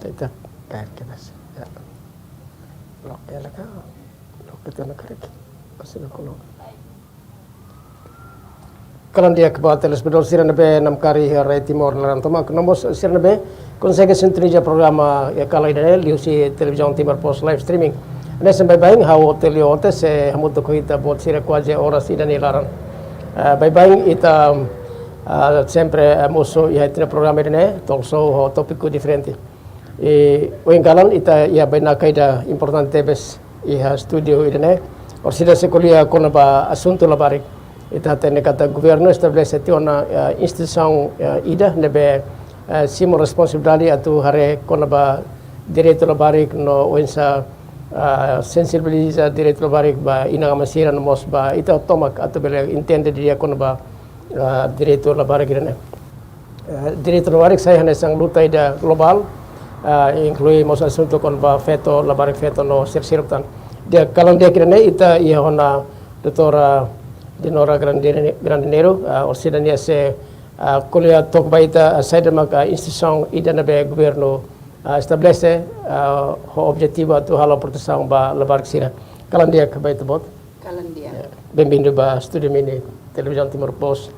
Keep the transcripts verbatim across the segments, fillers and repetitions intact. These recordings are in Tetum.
Ita kaer kedas. Ya. Loke laka. Loke tena karik. Masih nak kolong. Kalan di'ak ba telespetadór sira ne'ebé namkari iha rai Timor laran tomak, no mós sira ne'ebé konsege sintoniza programa iha kalan ida-ne'e liuhusi Televizaun Timor Post live streaming. Hanesan baibain ha'u Otelio Otes sei hamutuk ho ita-boot sira kuaze oras ida-ne'e laran. Eh, baibain ita, eh, sempre, eh, mosu iha ita-nia programa ida-ne'e, talk show ho tópiku diferente. I ohin kalan ita iha bainaka ida importante tebes iha estúdiu ida-ne'e. Orsida sei ko'alia kona-ba asuntu labarik. Ita hatene katak governu estabelese tiha ona, eh, instituisaun, eh, ida ne'ebé, eh, simu responsabilidade atu haree kona-ba direitu labarik no oinsá, eh, sensibiliza direitu labarik ba inan-aman sira no mós ba ita tomak atu bele entende didi'ak kona-ba, eh, direitu labarik ida-ne'e. Eh, direitu labarik sai hanesan luta ida globál, eh, inklui mós asuntu kona-ba feto, labarik feto no sira seluk tan. Di'ak, kalan di'ak ida-ne'e ita iha ona doutora Dinora Grandine-, Grandineiro, eh, orsida nia sei, eh, ko'alia took ba ita, eh, saida maka instituisaun ida ne'ebé governu, eh, estabelese, eh, ho objetivu atu halo protesaun ba labarik sira. Kalan di'ak ba ita-boot. Kalan di'ak. Ya. Bem-vindo ba estúdiu mini Televizaun Timor Post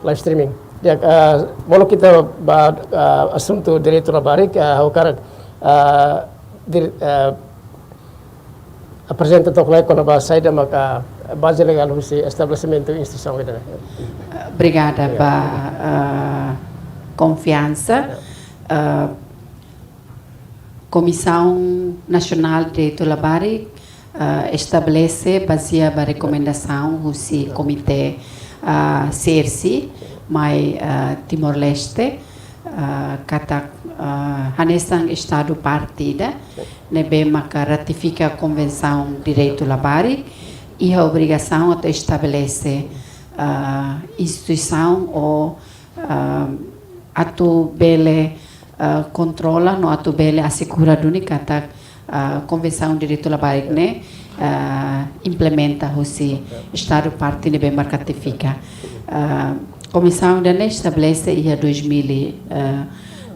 live streaming. Ya, eh, molok ita ba, eh, asuntu direitu labarik, eh, ha'u hakarak, eh, dir-, eh, aprezenta took lai kona-ba saida maka baze legál husi estabelesimentu instituisaun ida-ne'e. Obrigada ba, eh, konfiansa. Ya. Eh, Komisaun Nasionál Direitu Labarik, eh, estabelese bazeia ba rekomendasaun husi Komité, eh, C R C, mai, eh, Timor-Leste, eh, katak, eh, hanesan Estadu parte ida ne'ebé maka ratifika Konvensaun Direitu Labarik, iha obrigasaun atu estabelese, eh, instituisaun ou, ah, atu bele, ah, kontrola no atu bele asegura duni katak, ah, Konvensaun Direitu Labarik ne'e, ah, implementa husi Estadu parte ne'ebé mak ratifika. Ah, komisaun ida-ne'e estabelese iha dois mil e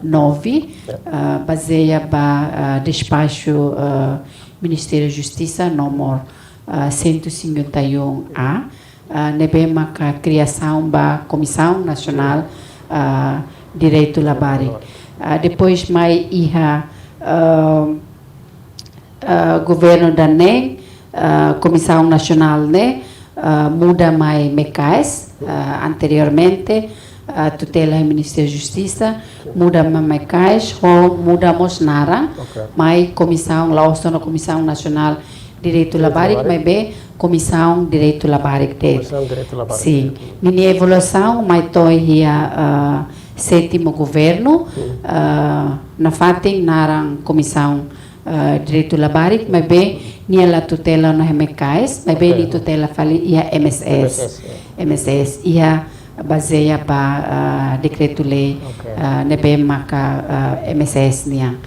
nove, ah, bazeia ba, ah, despaxu, ah, Ministériu Justisa númeru, ah, cento e cinquenta e um A, ah, ne'ebé maka kriasaun ba Komisaun Nasionál, ah, Direitu Labarik. Ah, depois mai iha, ah, ah, governu ida-ne'e, ah, Komisaun Nasionál ne'e, ah, muda mai MECAES, ah, anteriormente, ah, tutela iha Ministériu Justisa, muda mai MECAES, ho muda mós naran, Ok. mai komisaun, la'ós ona Komisaun Nasionál Direitu Direitu Labarik, Labarik. maibé Komisaun Direitu Labarik de'it. Komisaun Direitu Labarik. Sin. Ninia evolusaun mai to'o iha, ah, sétimu governu, Hmm. ah, nafatin naran Komisaun, ah, Direitu Labarik, maibé nia la tutela ona iha MECAES, maibé Ok. nia tutela fali iha M S S. M S S, ya. M S S, iha bazeia ba, ah, dekretu-lei, Ok. ah, ne'ebé maka, ah, M S S nian.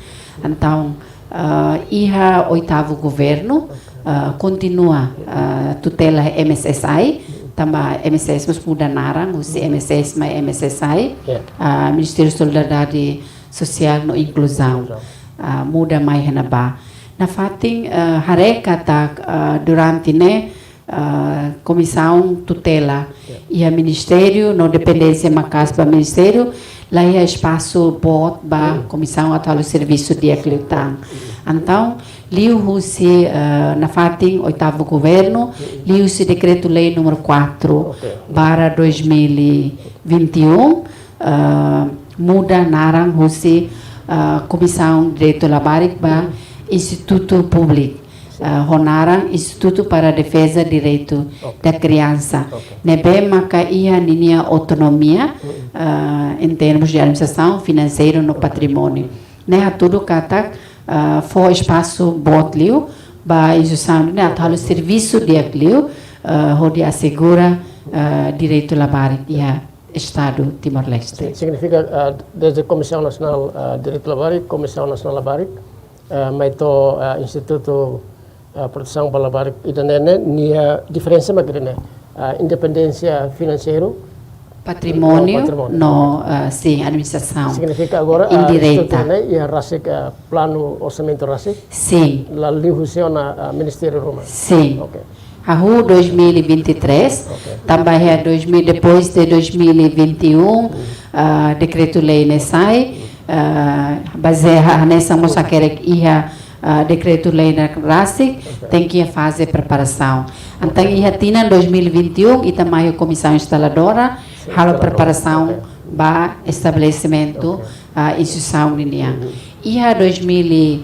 Entaun, ah, iha oitavu governu, ah, kontinua, ah, tutela M S S ai, tanba M S S mós muda naran, husi M S S mai M S S ai, Ya. ah, Ministériu Solidariedade Sosiál no Inkluzaun. Inkluzaun. Ah, muda mai iha ne'ebá. Nafatin, ah, haree katak, ah, durante ne'e, ah, komisaun tutela Ya. iha ministériu, no dependénsia maka'as ba ministériu, la iha espasu boot ba Hmm. komisaun atu halo servisu di'ak liután. Entaun, liuhusi, ah, nafatin oitavu governu, Hmm. liuhusi dekretu-lei númeru quatro Ok. barra dois mil e vinte e um, ah, muda naran husi, ah, Komisaun Direitu Labarik ba Hmm. Institutu Públiku, ah, ho naran Instituto para a Defesa do Direito Ok. da Criança. Ok. Ne'ebé maka iha ninia autonomia, Mm-mm. ah, em termos de administração, financeiro no património. Ne'e hatudu katak, ah, fó espasu boot liu ba instituisaun ne'e atu halo servisu di'ak liu, ah, hodi asegura, ah, direitu labarik iha Estadu Timor-Leste. Signifika, ah, desde Komisaun Nasionál, ah, Direitu Labarik, Komisaun Nasionál Labarik, ah, mai to'o, ah, Institutu, ah, Protesaun ba Labarik ida-ne'e ne'e, nia diferensa mak ida-ne'e, ah, independénsia finanseiru, Patrimóniu, patrimóniu, no, ah, sin, administrasaun. Signifika agora, ah, indireta. Estrutura ne'e iha rasik, ah, planu orsamentu rasik? Sin. La liuhusi ona, ah, ministériu ruma? Sin. Ok. Hahú dois mil e vinte e três, ok, tanba iha dois mil, depois de dois mil e vinte e um, ah, dekretu-lei ne'e sai, ah, bazeia hanesan mós hakerek iha, ah, dekretu-lei ne'e rasik, ok, tenke iha faze preparasaun. Entaun, iha tinan dois mil e vinte e um, ita mai komisaun instaladora, sin, halo instaladora, preparasaun, ok, ba estabelesimentu, ok, ah, instituisaun ninian. Uhum. Iha dois mil e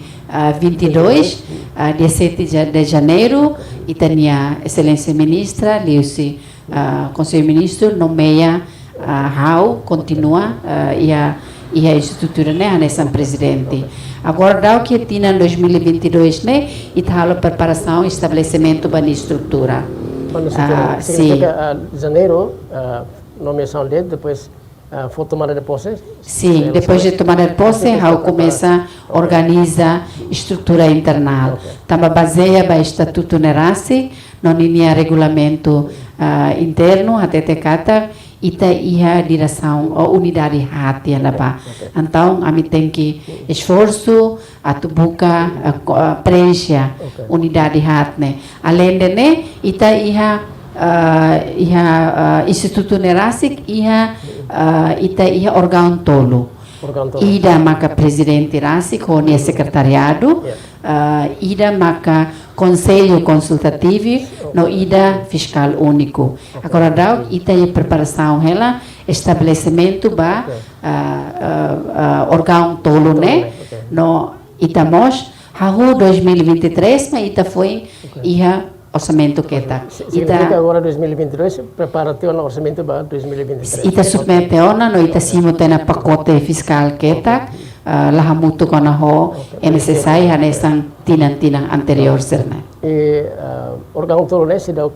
vinte e dois, ah, dia sete de ja-, de janeiro, ita-nia Exelénsia Ministra, liuhusi, ah, Konsellu Ministru, nomeia, ah, ha'u kontinua, ah, iha, iha estrutura ne'e hanesan prezidente. Agora, daudaun iha tinan dois mil e vinte e dois ne'e, ita halo preparasaun estabelesimentu ba nia estrutura. Ba nia estrutura. Ah, sin. Signifika, ah, janeiro, ah, nomeasaun de'it, depois, ah, fó tomada de pose? Sin, depois de tomada de pose, ha'u komesa, ok, organiza estrutura internál. Ok. Tanba bazeia ba estatutu ne'e rasik, no ninia regulamentu, ah, internu, hatete katak, ita iha diresaun ou unidade haat iha ne'ebá. Ok. Entaun, ami tenke esforsu atu buka, ah, ko-, ah, preenxe, ok, unidade haat ne'e. Aleinde ne'e, ita iha, ah, iha, ah, estrutura ne'e rasik, iha, ah, ita iha órgaun tolu. Órgaun tolu. Ida maka prezidente rasik ho nia sekretariadu, ya, ah, ida maka konsellu konsultativu, ok, no ida fiskál úniku. Ok. Agora daudaun ita iha preparasaun hela estabelesimentu ba, ok, ah, ah, ah, órgaun tolu ne'e, ok, no ita mós, hahú dois mil e vinte e três, mak ita foin, ok, iha orsamentu ketak. Si-, ita signifika agora dois mil e vinte e dois, prepara tiha ona orsamentu ba dois mil e vinte e três. Ita, ok, submete ona, no ita, ok, simu tiha ona pakote fiskál ketak, ok, ah, la hamutuk ona ho, ok, M S S I, hanesan tinan-tinan anteriór sira-ne'e. I, ah, órgaun tolu ne'e seidauk,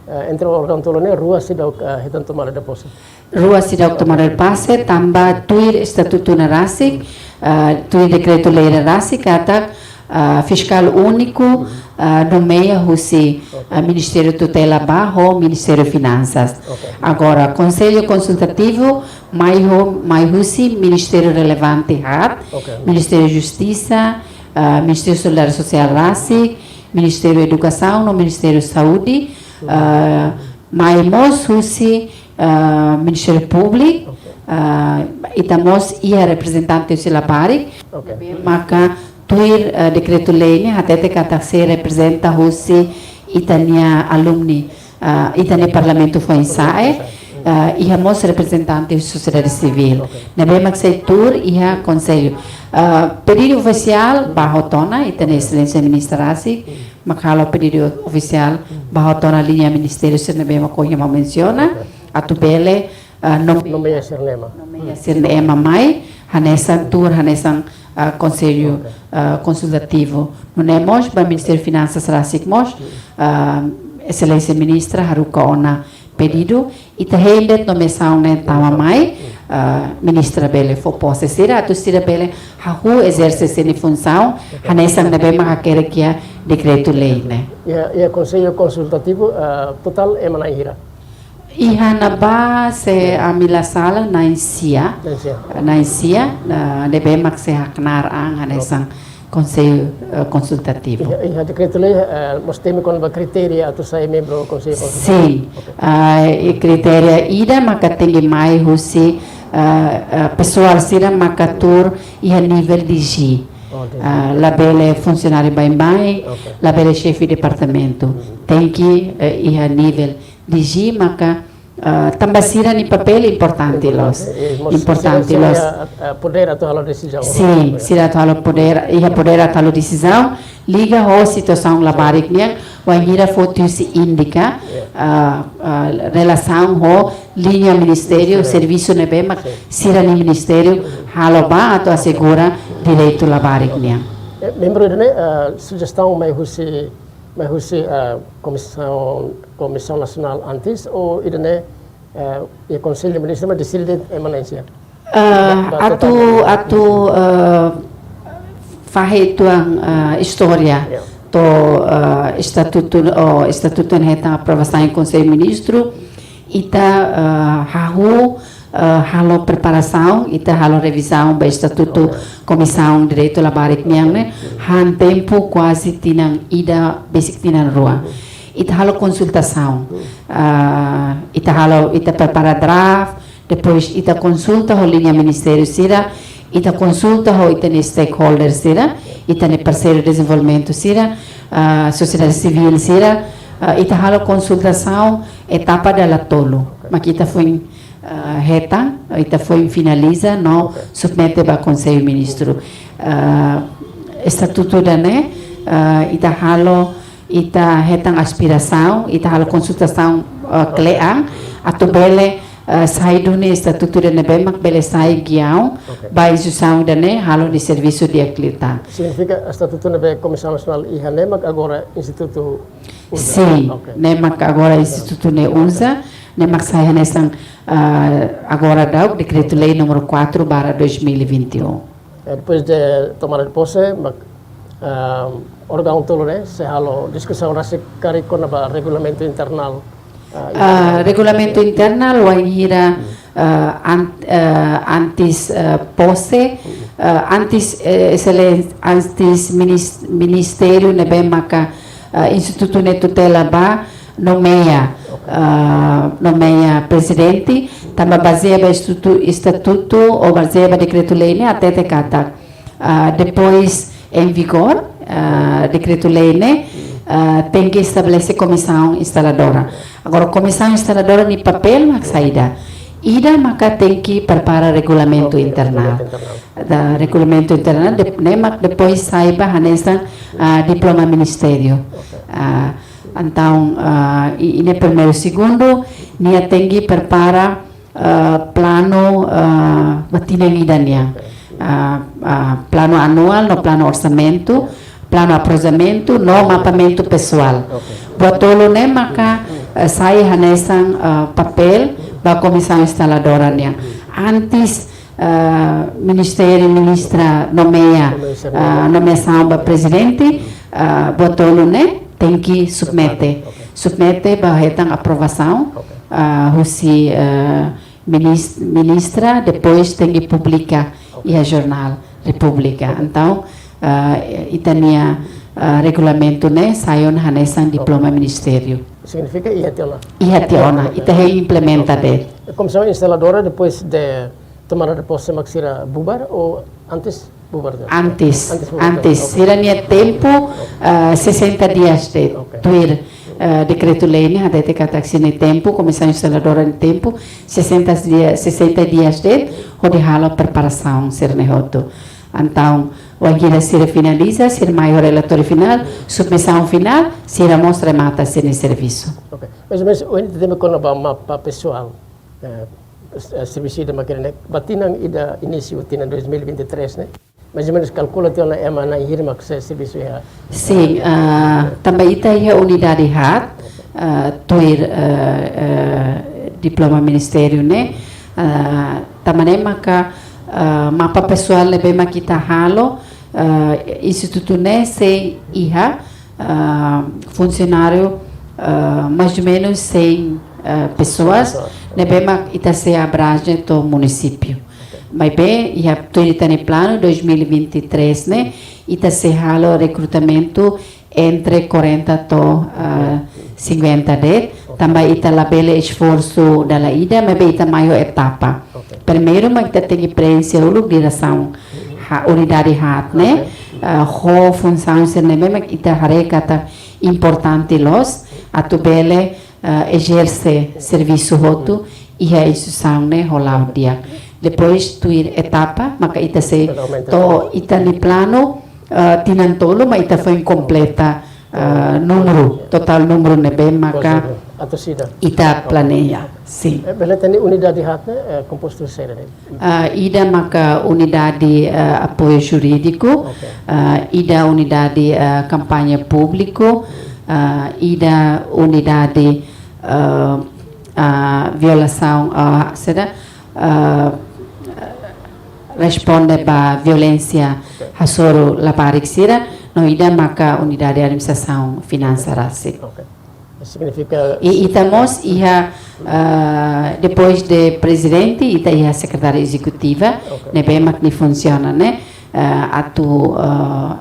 ah, entre órgaun tolu ne'e rua seidauk, ah, hetan tomada de pose? Rua seidauk tomada de pose, tanba tuir estatutu ne'e rasik, ah, tuir dekretu-lei ne'e rasik, katak, ah, fiskál úniku, ah, nomeia husi, ah, Ministériu Tutela ba ho Ministériu Finansas. Ok. Agora, Konsellu Konsultativu, mai ho, mai husi ministériu relevante haat, ok, Ministériu Justisa, ah, Ministériu Solidariedade Sosiál rasik, Ministériu Edukasaun no Ministériu Saúde, ah, mai mós husi, ah, Ministériu Públiku, ok, ah, ita mós iha reprezentante husi labarik, ok, maka tuir, ah, dekretu-lei ne'e hatete katak sei reprezenta husi ita-nia alumni, ah, ita-nia Parlamentu foin-sa'e, ah, iha mós reprezentante husi sosiedade sivíl. Ok. Ne'ebé mak sei tuur iha konsellu. Ah, pedidu ofisiál ba hotu ona, ita-nia, ok, Exelénsia Ministra rasik, mak halo pedidu ofisiál ba hotu ona liña ministériu sira ne'ebé mak ohin ha'u mensiona, ok, atu bele, ah, nom-, nomeia sira-ne'e ema. Nomeia sira-ne'e ema mai, hanesan tuur, hanesan, ah, konsellu, ok, ah, konsultativu. Nune'e mós ba Ministériu Finansas rasik mós, ah, Exelénsia Ministra haruka ona pedidu, ita hein de'it nomeasaun ne'e tama mai, ah, ministra bele fó pose sira, atu sira bele hahú ezerse sira-nia funsaun, hanesan ne'ebé mak hakerek iha dekretu-lei ne'e. Iha, iha konsellu konsultativu, ah, totál ema na'in hira? Iha ne'ebá se ami la sala na'in-sia. Na'in-sia. Na'in-sia, ah, ne'ebé mak sei haknaar an hanesan, ok, konsellu, eh, konsultativu. Iha, iha dekretu-lei, eh, mós temi kona-ba kritéria atu sai membru konsellu konsultativu? Sin. Ok. Ah, i kritéria ida maka tenke mai husi, ah, ah, pesoál sira maka tuur iha nivel D G. Oh, D G. Ah, labele funsionáriu baibain, ok, labele xefe departamentu. Mhm. Tenke, eh, iha nivel D G maka, ah, tanba sira-nia papél importante loos. Importante, eh, mós importante sira, sira loos. Iha, ah, podér atu halo desizaun. Sin, sira atu halo podér, iha podér atu halo desizaun, liga ho situasaun labarik nian, wainhira foti husi INDDICA, ya, ah, ah, relasaun ho liña ministériu, sin, servisu ne'ebé mak, sin, sira-nia ministériu halo ba atu asegura direitu labarik nian. Eh, membru ida-ne'e, ah, sujestaun mai husi, mai husi, ah, komisaun, Komisaun Nasionál antes, ou ida-ne'e, eh, iha Konsellu Ministru mak deside ema na'in-sia? Eh, ba, ba atu, total, atu, eh, fahe uitoan, eh, istória, ya, to'o, eh, estatutu, ou estatutu ne'e hetan aprovasaun iha Konsellu Ministru, Ita, eh, hahú, eh, halo preparasaun, ita halo revizaun ba estatutu Komisaun Direitu Labarik nian ne'e, han tempu kuaze tinan ida besik tinan rua. Ita halo konsultasaun. Ah, ita halo, ita prepara draft, depois ita konsulta ho liña ministériu sira, ita konsulta ho ita-nia stakeholder sira, ita-nia parseiru dezenvolvimentu sira, ah, sosiedade sivíl sira, ah, ita halo konsultasaun etapa dala tolu. Mak ita foin, ah, hetan, ita foin finaliza no submete ba Konsellu Ministru. Ah, estatutu ida-ne'e, ah, ita halo, ita hetan aspirasaun, ita halo konsultasaun, ah, kle'an, atu bele, ah, sai duni estatutu ida ne'ebé mak bele sai giaun ba instituisaun ida-ne'e halo nia servisu di'ak liután. Signifika estatutu ne'ebé Komisaun Nasionál iha ne'e mak agora institutu uza? Sin, ne'e mak agora institutu ne'e uza, ne'e mak sai hanesan, ah, agora daudaun dekretu-lei númeru quatro barra dois mil e vinte e um. Eh, depois de tomada de posse, mak, ah, órgaun tolu ne'e sei halo diskusaun rasik karik kona-ba regulamentu internál. Ah, regulamentu internál, wainhira, ah, an-, ah, antes, ah, posse, ah, antes, eh, exelen-, antes minis-, ministériu ne'ebé maka, ah, institutu ne'e tutela ba, nomeia, ah, nomeia prezidente, tanba bazeia ba estatutu, estatutu ou bazeia ba dekretu-lei ne'e hatete katak, ah, depois em vigor, ah, dekretu-lei ne'e, ah, tenke estabelese komisaun instaladora. Agora, komisaun instaladora nia papél mak saida? Ida maka tenke prepara regulamentu internál. Regulamentu internál, de-, ne'e mak depois sai ba hanesan, ah, diploma ministériu. Ah, entaun, ah, i-, ida primeiru, segundu, nia tenke prepara, ah, planu, ah, ba tinan ida nian. Ah, ah, planu anuál no planu orsamentu, planu aprozamentu no mapamentu pesoál. Buat tolu ne'e maka, eh, sai hanesan, ah, papél ba komisaun instaladora nian. Antes, ah, ministériu, ministra nomeia, ah, nomeasaun ba prezidente, ah, buat tolu ne'e tenke submete. Submete ba hetan aprovasaun, ah, husi, ah, minis-, ministra, depois tenke publika iha jornál Repúblika. Entaun, ah, ita-nia, ah, regulamentu ne'e sai ona hanesan diploma ministériu. Signifika iha tiha ona? Iha tiha ona, ita hein implementa de'it. Komisaun instaladora, depois de tomada de posse, mak sira bubar ou antes bubar de'it? Antes, antes bubar de'it. Antes. Sira-nia tempu, ah, sessenta dias de'it. Tuir, ah, dekretu-lei ne'e hatete katak sira-nia tempu, komisaun instaladora nia tempu, sessenta dia-, sessenta dias de'it, hodi halo preparasaun sira-ne'e hotu. Entaun, wainhira sira finaliza, sira mai ho relatóriu finál, submisaun finál, sira mós remata sira-nia servisu. Ok. Mais ou menus, ohin ita temi kona-ba mapa pesoál. Eh, s-, eh, servisu ida mak ne'e, ba tinan ida inísiu tinan dois mil e vinte e três ne'e. Mais ou menus kalkula tiha ona ema na'in hira mak sei servisu iha? Sin, ah, tanba ita iha unidade haat, ah, tuir, ah, ah, diploma ministériu ne'e, ah, tanba ne'e maka, ah, mapa pesoál ne'ebé mak ita halo, ah, institutu ne'e sei iha, ah, funsionáriu, ah, mais ou menus cem, ah, pessoas, ne'ebé mak ita sei abrange to'o munisípiu. Maibé, iha tuir ita-nia planu dois mil e vinte e três ne'e, ita sei halo rekrutamentu entre quarenta to'o, ah, cinquenta de'it, tanba ita labele esforsu dala ida, maibé ita mai ho etapa. Primeiru, mak ita tenke preenxe uluk diresaun ha-, unidade haat ne'e, ah, ho funsaun sira ne'ebé mak ita haree katak importante loos, atu bele, ah, ezerse servisu hotu iha instituisaun ne'e ho la'o di'ak. Depois, tuir etapa, maka ita sei to'o ita-nia planu, ah, tinan tolu, mak ita foin kompleta, ah, númeru, totál númeru ne'ebé maka ita planeia. Sin. Eh, bele hatene unidade haat ne'e, eh, kompostu saida de'it? Ah, ida maka unidade, ah, apoiu jurídiku, ah, ida unidade, ah, kampaña públiku, ah, ida unidade, ah, ah, violasaun, ah, saida, ah, responde ba violénsia hasoru labarik sira, no ida maka unidade administrasaun finansa rasik. Ok. Signifika. I ita mós iha, ah, depois de prezidente, ita iha sekretária ezekutiva, ne'ebé mak nia funsiona ne'e, ah, atu, ah,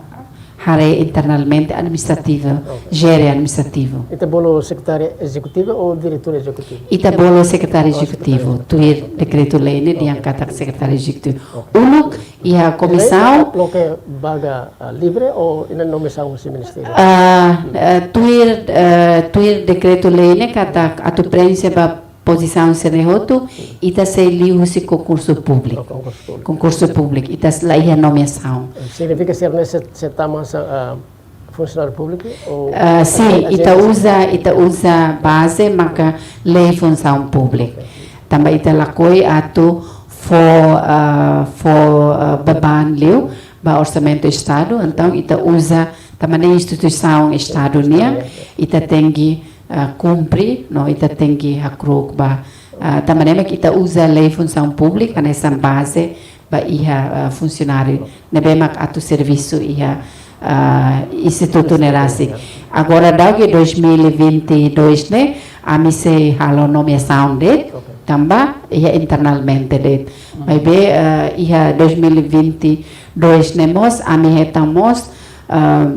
haree internamente administrativu, jere administrativu. Ita bolu sekretária ezekutiva ou diretór ezekutivu? Ita bolu sekretária ezekutivu, tuir dekretu-lei ne'e dehan katak sekretária ezekutivu. Uluk iha komisaun. Loke vaga, ah, livre ou iha nomeasaun husi ministériu? Ah, ah, tuir, ah, tuir dekretu-lei ne'e katak atu preenxe ba pozisaun sira hotu, ita sei liu husi konkursu públiku. Oh, konkursu públiku. Konkursu públiku, ita la iha nomeasaun. Signifika sira ne'e sei, sei tama hanesan, ah, funsionáriu públiku ou... Ah, sin, ita uza, ita uza baze maka lei funsaun públika. Tanba ita lakohi atu fó, ah, fó, ah, beban liu ba orsamentu Estadu, entaun ita uza, tanba ne'e instituisaun Estadu nian, ita tenke, ah, kumpre, no ita tenke hakru'uk ba, ah, tanba ne'e mak ita uza lei funsaun públika hanesan baze ba iha, ah, funsionáriu ne'ebé mak atu servisu iha, ah, institutu ne'e rasik. Agora daudaun dois mil e vinte e dois ne'e, ami sei halo nomeasaun de'it, tanba iha internamente de'it. Maibé, ah, iha dois mil e vinte e dois ne'e mós, ami hetan mós, ah,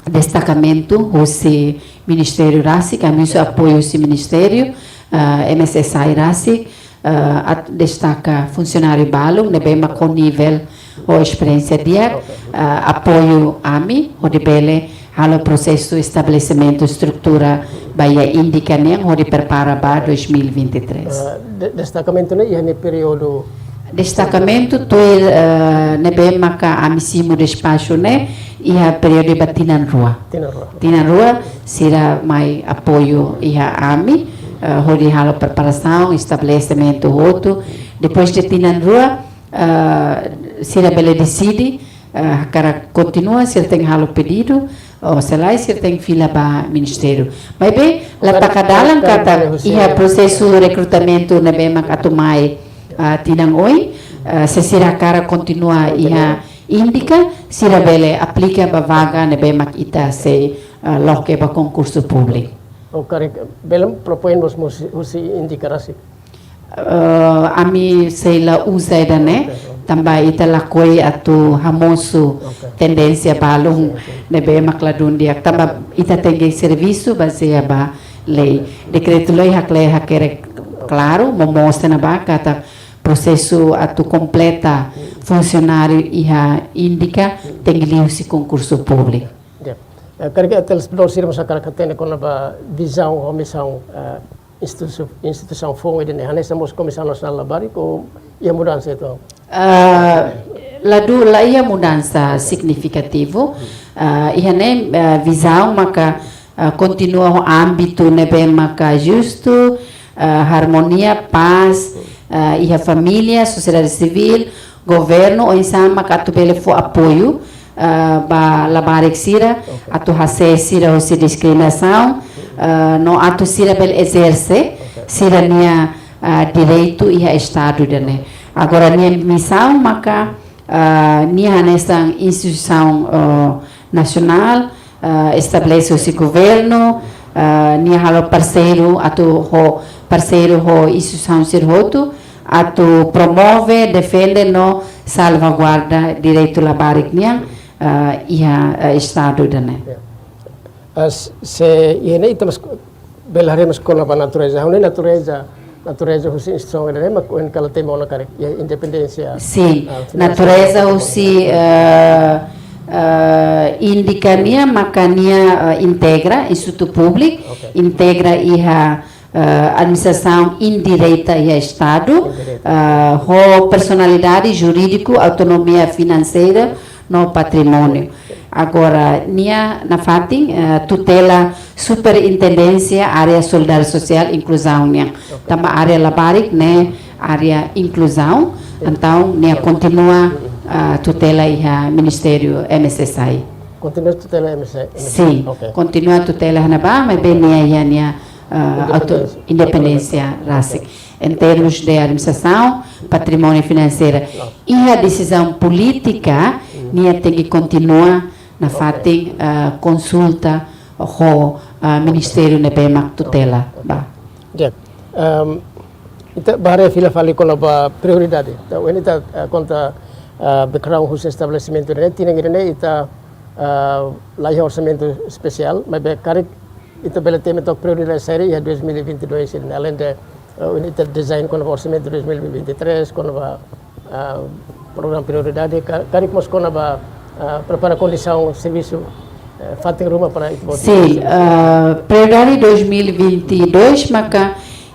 destakamentu husi ministériu rasik, ami husu apoiu husi ministériu, ah, M S S I rasik, ah, atu destaka funsionáriu balu ne'ebé mak ho nivel ho esperiénsia di'ak, ah, apoiu ami hodi bele halo prosesu estabelesimentu estrutura ba iha INDICA nian hodi prepara ba dois mil e vinte e três. Ah, de-, destakamentu ne'e iha ne'e períodu? Destakamentu tuir, eh, ne'ebé maka ami simu despaxu ne'e iha períodu ba tinan rua. Tinan rua. Tinan rua, sira mai apoiu iha ami, eh, hodi halo preparasaun, estabelesimentu hotu. Depois de tinan rua, eh, sira bele deside, eh, hakarak kontinua, sira tenke halo pedidu, ou se lae, sira tenke fila ba ministériu. Maibé, la taka dalan katak iha prosesu rekrutamentu ne'ebé mak atu mai, ah, tinan oin, ah, se sira hakarak kontinua iha INDICA, sira bele aplika ba vaga ne'ebé mak ita sei, ah, loke ba konkursu públiku. Ou karik bele propoin mós husi, husi INDICA rasik? Eh, ami sei la uza ida-ne'e, tanba ita lakohi atu hamosu tendénsia balun ne'ebé mak ladún di'ak, tanba ita tenke servisu bazeia ba lei. Dekretu-lei hak lei hakerek klaru, momoos tiha ona ba katak prosesu atu kompleta funsionáriu iha INDICA tenke liuhusi konkursu públiku. Ya. Eh, karik telespetadór sira mós hakarak hatene kona-ba vizaun ho misaun, eh, institu-, instituisaun foun ida-ne'e, hanesan mós Komisaun Nasionál Labarik, ou iha mudansa uitoan? Ah, ladún, la iha mudansa signifikativu. Ah, iha ne'e, ah, vizaun maka, ah, kontinua ho ámbitu ne'ebé maka justu, ah, armonia, pás, ah, iha família, sosiedade sivíl, governu, oinsá maka atu bele fó apoiu, ah, ba labarik sira, atu hasees sira husi diskriminasaun, ah, no atu sira bele ezerse sira-nia, ah, direitu iha Estadu ida-ne'e. Agora, nia misaun maka, ah, nia hanesan instituisaun, ah, nasionál, ah, estabelese husi governu, ah, nia halo parseiru atu ho, parseiru ho instituisaun sira hotu, atu promove, defende no salvaguarda direitu labarik nian, ah, iha, ah, Estadu ida-ne'e. Ya. Ah, s-, se, iha ne'e ita mós bele haree mós kona-ba natureza. Ha'u hanoin natureza, natureza husi instituisaun ida-ne'e mak ohin kala temi ona karik, iha independénsia. Sin, ah, finanseira. Natureza husi, eh, eh, INDICA nian maka nia, eh, integra institutu públiku, oke, integra iha, eh, administrasaun indireta iha Estadu, indireta, eh, ho personalidade jurídiku, autonomia finanseira no patrimóniu. Agora, nia nafatin, eh, tutela Superintendénsia Área Solidariedade Sosiál Inkluzaun nian. Oke. Tanba área labarik ne'e área inkluzaun, entaun nia kontinua, ah, tutela iha Ministériu M S S I. Kontinua tutela M S S I? Sin, oke, kontinua tutela iha ne'ebá, maibé nia iha nia, ah, auto-, independénsia, independénsia rasik. Oke. Em termos de administrasaun, patrimóniu, finanseira. Iha desizaun polítika, nia tenke kontinua nafatin, ah, konsulta ho, ah, ministériu ne'ebé mak tutela ba. Di'ak. Ehm, ita bá haree fila fali kona-ba prioridade. Entaun, ohin ita, eh, konta, eh, background husi estabelesimentu ne'e, tinan ida-ne'e ita, eh, la iha orsamentu espesiál, maibé karik ita bele temi took prioridade sira iha dois mil e vinte e dois ne'e, aleinde, eh, ohin ita dezeña kona-ba orsamentu dois mil e vinte e três, kona-ba, ah, programa prioridade, ka-, karik mós kona-ba, ah, prepara kondisaun servisu, eh, fatin ruma para ita-boot. Sin, ah, prioridade dois mil e vinte e dois maka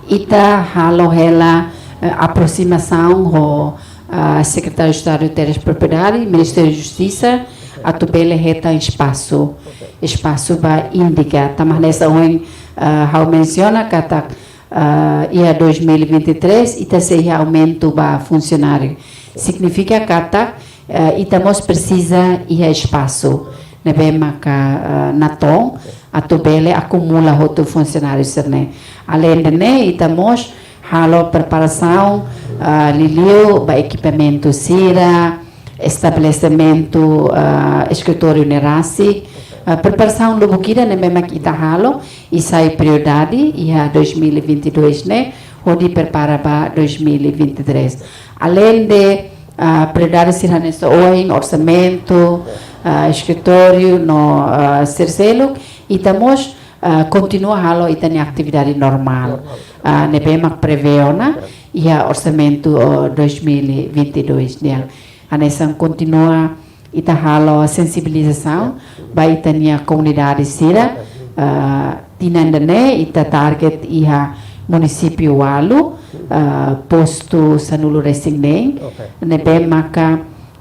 ita halo hela, eh, aprosimasaun ho, ah, Sekretáriu Estadu Terras Propriedade, Ministériu Justisa, atu bele hetan espasu, espasu ba INDICA. Tanba hanesan ohin, ah, ha'u mensiona katak, ah, iha dois mil e vinte e três ita sei iha aumentu ba funsionáriu. Signifika katak, eh, ita mós presiza iha espasu ne'ebé maka, eh, natoon atu bele akumula hotu funsionáriu sira-ne'e. Aleinde ne'e, ita mós halo preparasaun, eh, liuliu ba ekipamentu sira, estabelesimentu, eh, eskritóriu ne'e rasik. Eh, preparasaun lubuk ida ne'ebé mak ita halo, i sai prioridade iha dois mil e vinte e dois ne'e, hodi prepara ba dois mil e vinte e três. Aleinde, ah, prioridade sira hanesan ohin, orsamentu, ah, eskritóriu no, ah, sira seluk, ita mós, ah, kontinua halo ita-nia atividade normál. Ah, ne'ebé mak prevee ona iha orsamentu, oh, dois mil e vinte e dois nian. Hanesan kontinua ita halo sensibilizasaun ba ita-nia komunidade sira, ah, tinan ida-ne'e ita target iha munisípiu ualu, ah, postu sanulu-resin-neen, ne'ebé maka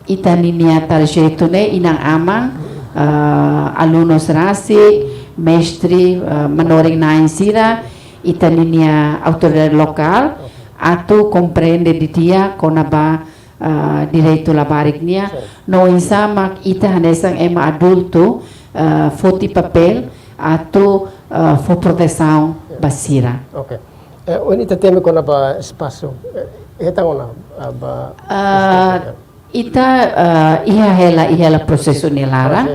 ita ninia tarjetu ne'e inan-aman, ah, alunus rasik, mestre, ah, manorin-na'in sira, ita ninia autoridade lokál, atu komprende didi'ak kona-ba, ah, direitu labarik nian, no oinsá mak ita hanesan ema adultu, ah, foti papél atu, ah, fó protesaun ba sira. Ok. Eh, ohin ita temi kona-ba espasu, eh, hetan ona, ah, ba, ah, ita, ah, iha hela, iha hela prosesu nia laran.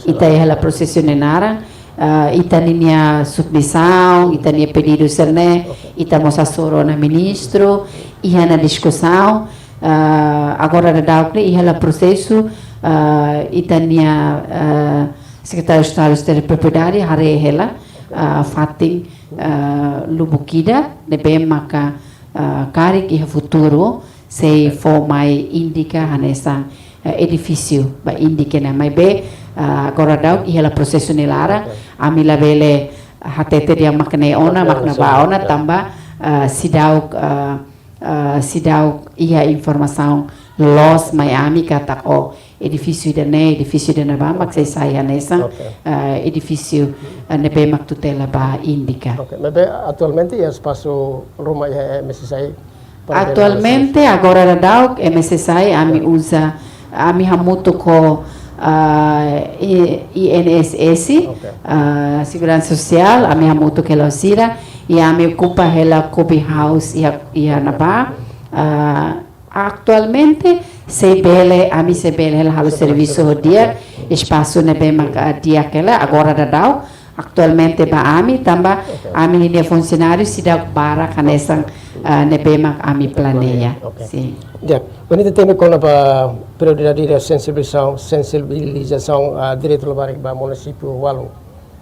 Ita iha hela prosesu nia laran. Ah, ita ninia submisaun, ita-nia pedidu sira-ne'e, ita mós hasoru ona ministru, iha ona diskusaun, ah, agora daudaun ne'e iha hela prosesu, ah, ita-nia, ah, Sekretáriu Estadu Terras Propriedade haree hela, ah, fatin, ah, lubuk ida ne'ebé maka, ah, karik iha futuru sei fó mai INDICA hanesan, eh, edifísiu ba INDICA ne'e, maibé, ah, agora daudaun iha hela prosesu nia laran, ami labele hatete dehan mak ne'e ona, mak ne'ebá ona, tanba, ah, seidauk, ah, ah, seidauk iha informasaun loos mai ami katak, oh, edifísiu ida-ne'e, edifísiu ida-ne'ebá mak sei sai hanesan, ah, edifísiu, ah, ne'ebé mak tutela ba INDICA. Ok, maibé atualmente iha espasu ruma iha MSSI para atualmente, agora daudaun MSSI, ami uza, ami hamutuk ho, ah, I-, INSS, ah, Seguransa Sosiál, ami hamutuk hela ho sira, i ami okupa hela clubhouse iha, iha ne'ebá, ah, atualmente, sei bele, ami sei bele hela halo servisu ho di'ak, espasu ne'ebé mak, ah, di'ak hela, agora daudaun, atualmente ba ami, tanba ami ninia funsionáriu seidauk barak hanesan, ah, ne'ebé mak ami planeia. Ok. Sin. Di'ak, ohin ita temi kona-ba prioridade ida sensibilizasaun, sensibilizasaun, ah, direitu labarik ba munisípiu ualu.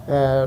Eh,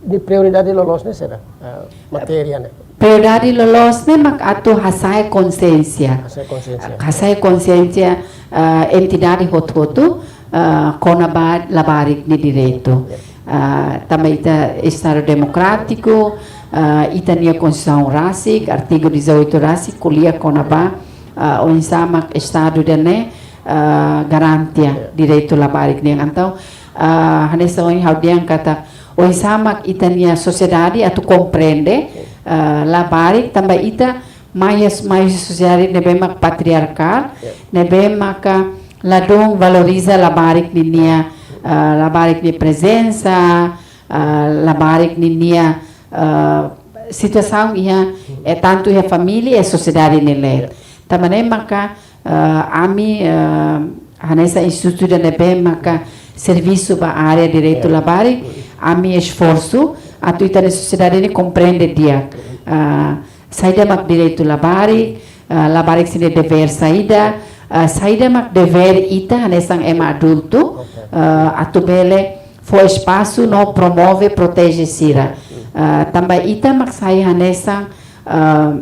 nia prioridade loloos ne'e saida, eh, matéria ne'e? Prioridade loloos ne'e mak atu hasa'e konsiénsia. Hasa'e konsiénsia. Hasa'e konsiénsia, eh, entidade hotu-hotu, eh, kona-ba labarik nia direitu. Eh, tanba ita Estadu demokrátiku, eh, ita-nia Konstituisaun rasik, artigu dezoito rasik, ko'alia kona-ba, eh, oinsá mak Estadu ida-ne'e, eh, garantia direitu labarik nian. Entaun, ah, hanesan ohin ha'u dehan katak, oinsá mak ita-nia sosiedade atu komprende, ah, labarik tanba ita mai husi, mai husi sosiedade ne'ebé mak patriarkál, ne'ebé maka ladún valoriza labarik ninia, ah, labarik nia prezensa, ah, labarik ninia, ah, situasaun iha, eh, tantu iha família i sosiedade nia leet. Tanba ne'e maka, eh, ami, eh, hanesan institutu ida ne'ebé maka servisu ba área direitu labarik, Ami esforsu atu ita-nia sosiedade ne'e komprende di'ak, ah, saida mak direitu labarik, ah, labarik sira-nia devér saida, ah, saida mak devér ita hanesan ema adultu, ah, atu bele fó espasu no promove, proteje sira. Ah, tanba ita mak sai hanesan, ah,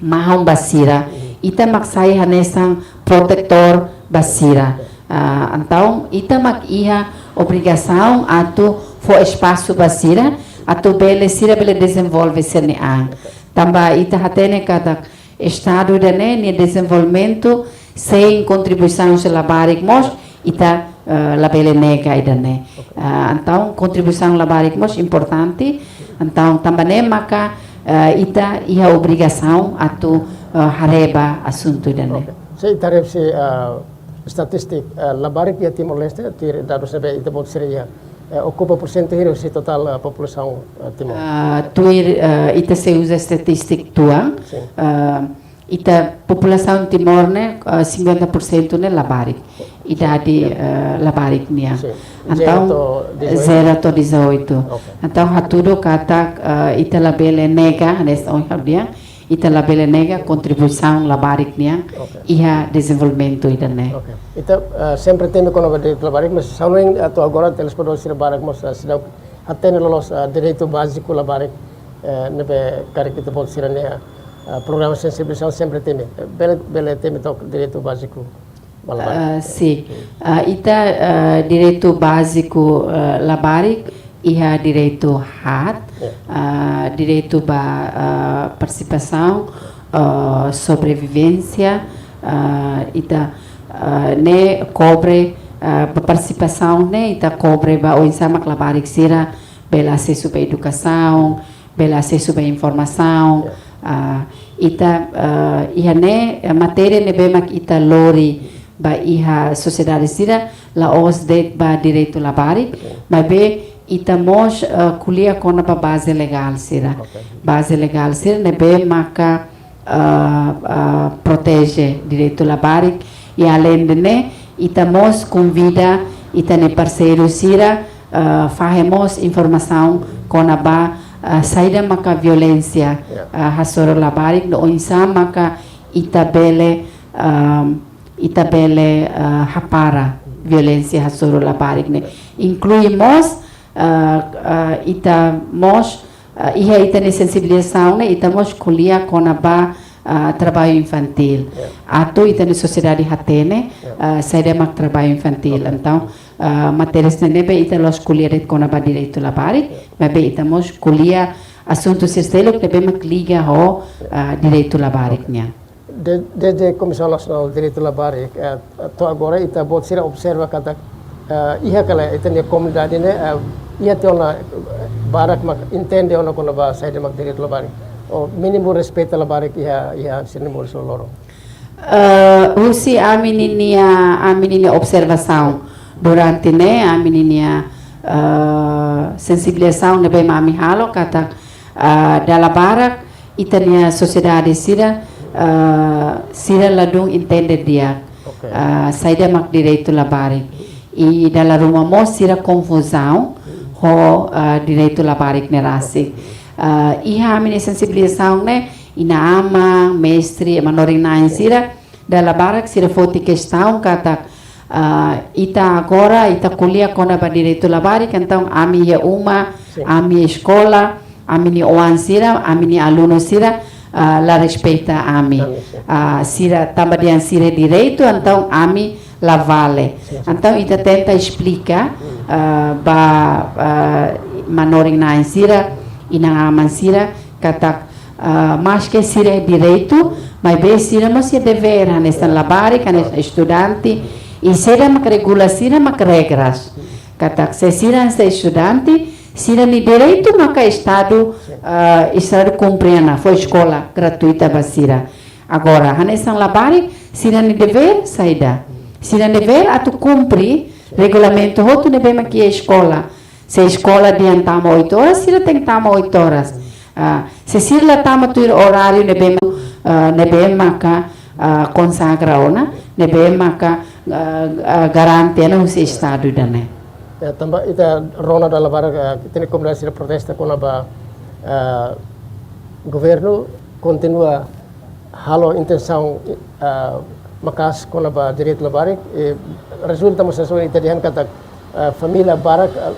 mahon ba sira, ita mak sai hanesan protetór ba sira. Ah, entaun, ita mak iha obrigasaun atu fó espasu ba sira, atu bele sira bele dezenvolve sira-nia an. Tanba ita hatene katak Estadu ida-ne'e nia dezenvolvimentu sein kontribuisaun husi labarik mós, ita, eh, labele nega ida-ne'e. Ah, entaun, kontribuisaun labarik mós importante. Entaun, tanba ne'e maka, eh, ita iha obrigasaun atu, eh, haree ba asuntu ida-ne'e. Oke. Se ita haree husi, eh, estatístika, eh, labarik iha Timor-Leste, tuir dadus ne'ebé ita-boot sira iha, eh, okupa porsentu hira husi totál, eh, populasaun, eh, Timor? Ah, tuir, eh, ita sei uza estatístika tuan, Sin. eh, ita populasaun Timor ne'e, eh, cinquenta por cento ne'e labarik. Idade, eh, labarik nian. Sin. Entaun, zero to'o dezoito. Zero to'o dezoito. Oke. Entaun, hatudu katak, eh, ita labele nega, hanesan ohin ha'u dehan, ita labele nega kontribuisaun labarik nian, Oke. iha dezenvolvimentu ida-ne'e. Oke. Ita, eh, sempre temi kona-ba direitu labarik, mas ha'u hanoin atu agora telespetadór sira barak mós, eh, seidauk hatene loloos, eh, direitu báziku labarik, eh, ne'ebé karik ita-boot sira-nia, eh, programa sensibilizasaun sempre temi. Eh, bele, bele temi took direitu báziku ba labarik. Ah, sin. Ah, ita, ah, direitu báziku, ah, labarik, iha direitu haat, Ya. ah, direitu ba, ah, partisipasaun, ah, sobrevivénsia, ah, ita, ah, ne'e kobre, ah, ba partisipasaun ne'e, ita kobre ba oinsá mak labarik sira bele asesu ba edukasaun, bele asesu ba informasaun, Ya. ah, ita, ah, iha ne'e, eh, matéria ne'ebé mak ita lori ba iha sosiedade sira, la'ós de'it ba direitu labarik, Oke. maibé ita mós, eh, ko'alia kona-ba baze legál sira. Oke. Baze legál sira ne'ebé maka, eh, eh, proteje direitu labarik. I aleinde ne'e, ita mós konvida ita-nia parseiru sira, eh, fahe mós informasaun kona-ba, eh, saida maka violénsia, Ya. eh, hasoru labarik, no oinsá maka ita bele, ehm, ita bele, eh, hapara violénsia hasoru labarik ne'e. Inklui mós, eh, eh, ita mós, eh, iha ita-nia sensibilizasaun ne'e, ita mós ko'alia kona-ba, eh, traballu infantil. Ya. Atu ita-nia sosiedade hatene, Ya. eh, saida mak traballu infantil. Oke. Entaun, eh, matéria sira ne'ebé ita la'ós ko'alia de'it kona-ba direitu labarik, Ya. maibé ita mós ko'alia asuntu sira seluk ne'ebé mak liga ho, Ya. eh, direitu labarik Oke. nian. De-, desde Komisaun Nasionál Direitu Labarik, eh, to'o agora ita-boot sira observa katak, eh, iha kala ita-nia komunidade ne'e, eh, iha tiha ona, eh, barak mak entende ona kona-ba saida mak direitu labarik. Ou mínimu respeita labarik iha, iha sira-nia moris loroloron. Eh, husi ami ninia, ami ninia observasaun durante ne'e, ami ninia, eh, sensibilizasaun ne'ebé mak ami halo katak, eh, dala barak ita-nia sosiedade sira, ah, sira ladún entende di'ak, Oke. ah, saida mak direitu labarik. I dala ruma mós sira konfuzaun ho, ah, direitu labarik ne'e rasik. Ah, iha ami-nia sensibilizasaun ne'e, inan-aman, mestre, manorin-na'in sira, dala barak sira foti kestaun katak, ah, ita agora, ita ko'alia kona-ba direitu labarik, entaun ami iha uma, Sin. ami eskola, ami-nia oan sira, ami-nia alunu sira, ah, la respeita ami. Ami, sin. Ah, sira tanba dehan sira direitu, entaun ami la vale. Sin, sin. Entaun ita tenta esplika, Hmm. ah, ba, ah, manorin-na'in sira, inan-aman sira, katak, ah, maske sira iha direitu, maibé sira mós iha devér, hanesan Ya. labarik, hanesan Ah. estudante, i sira mak regula sira mak regras. Katak se sira hanesan estudante, sira-nia direitu maka Estadu, Sin. ah, Estadu kumpre ona, fó eskola gratuita ba sira. Agora, hanesan labarik, sira-nia devér saida? Sira-nia devér atu kumpre regulamentu hotu ne'ebé mak iha eskola. Se eskola dehan tama oito horas, sira tenke tama oito horas. Ah, se sira la tama tuir oráriu ne'ebé, ah, ne'ebé maka, ah, konsagra ona, ne'ebé maka, ah, ah, garante ona husi Estadu ida-ne'e. Ya, tanba ita rona dala barak, eh, ita-nia komunidade sira protesta kona-ba, eh, governu kontinua halo intensaun, eh, maka'as kona-ba direitu labarik, eh, rezulta mós hanesan ita dehan katak, eh, família barak, eh,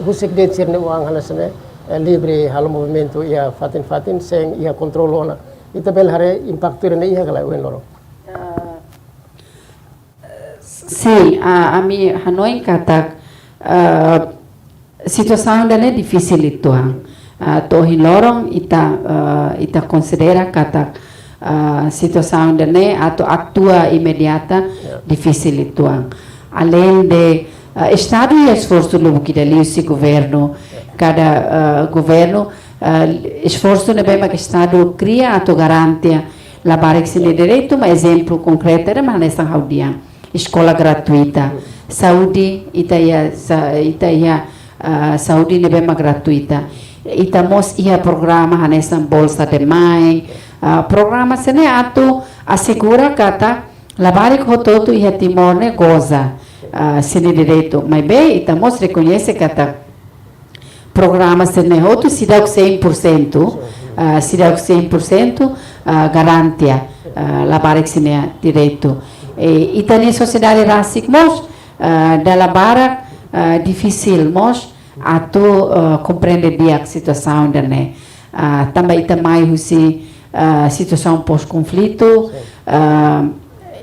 husik de'it sira-nia oan hanesan ne'e, eh, livre halo movimentu iha fatin-fatin sein iha kontrolu ona. Ita bele haree impaktu ida-ne'e iha ka lae ohin loron? Sin, ah, ami hanoin katak, ah, situasaun ida-ne'e difisil uitoan. Ah, to'o ohin loron ita, ah, ita konsidera katak, ah, situasaun ida-ne'e atu atua imediata, ya, difisil uitoan. Aleinde, ah, Estadu iha esforsu lubuk ida liuhusi governu, ya, kada, ah, governu, ah, esforsu ne'ebé mak Estadu kria atu garantia labarik sira-nia direitu, maibé ezemplu konkretu ida mak hanesan ha'u dehan eskola gratuita. Saúde, ita iha sa-, ita iha, ah, saúde ne'ebé mak gratuita. Ita mós iha programa hanesan Bolsa de Mãe. Ah, programa sira-ne'e atu asegura katak labarik hotu-hotu iha Timor ne'e goza, ah, sira-nia direitu. Maibé ita mós rekoñese katak programa sira-ne'e hotu seidauk cem por cento, ah, seidauk cem por cento, ah, garantia, ah, labarik sira-nia direitu. E ita-nia sosiedade rasik mós, ah, dala barak, ah, difisil mós atu, ah, komprende di'ak situasaun ida-ne'e. Ah, tanba ita mai husi, ah, situasaun pós-konflitu, ah,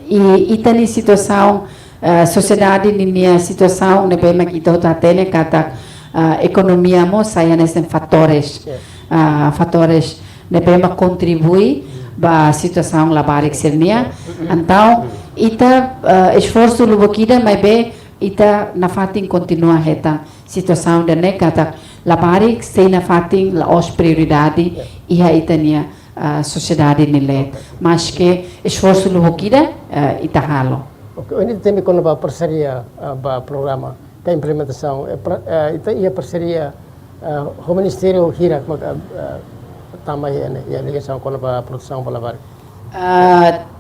i ita-nia situasaun, ah, sosiedade ninia situasaun ne'ebé mak ita hotu hatene katak, ah, ekonomia mós sai hanesan fatores, ah, fatores ne'ebé mak kontribui ba situasaun labarik sira-nian. Entaun, ita, ah, esforsu lubuk ida, maibé ita nafatin kontinua hetan situasaun ida-ne'e katak labarik sei nafatin la'ós prioridade iha ita-nia, ah, sosiedade nia leet. Maske esforsu lubuk ida, ah, ita halo. Oke, ohin ita temi kona-ba parseria, ah, ba programa ka implementasaun, eh, pra-, eh, ita iha parseria, eh, ho ministériu hirak maka, eh, tama iha ne'e, iha ligasaun kona-ba protesaun ba labarik? Ah,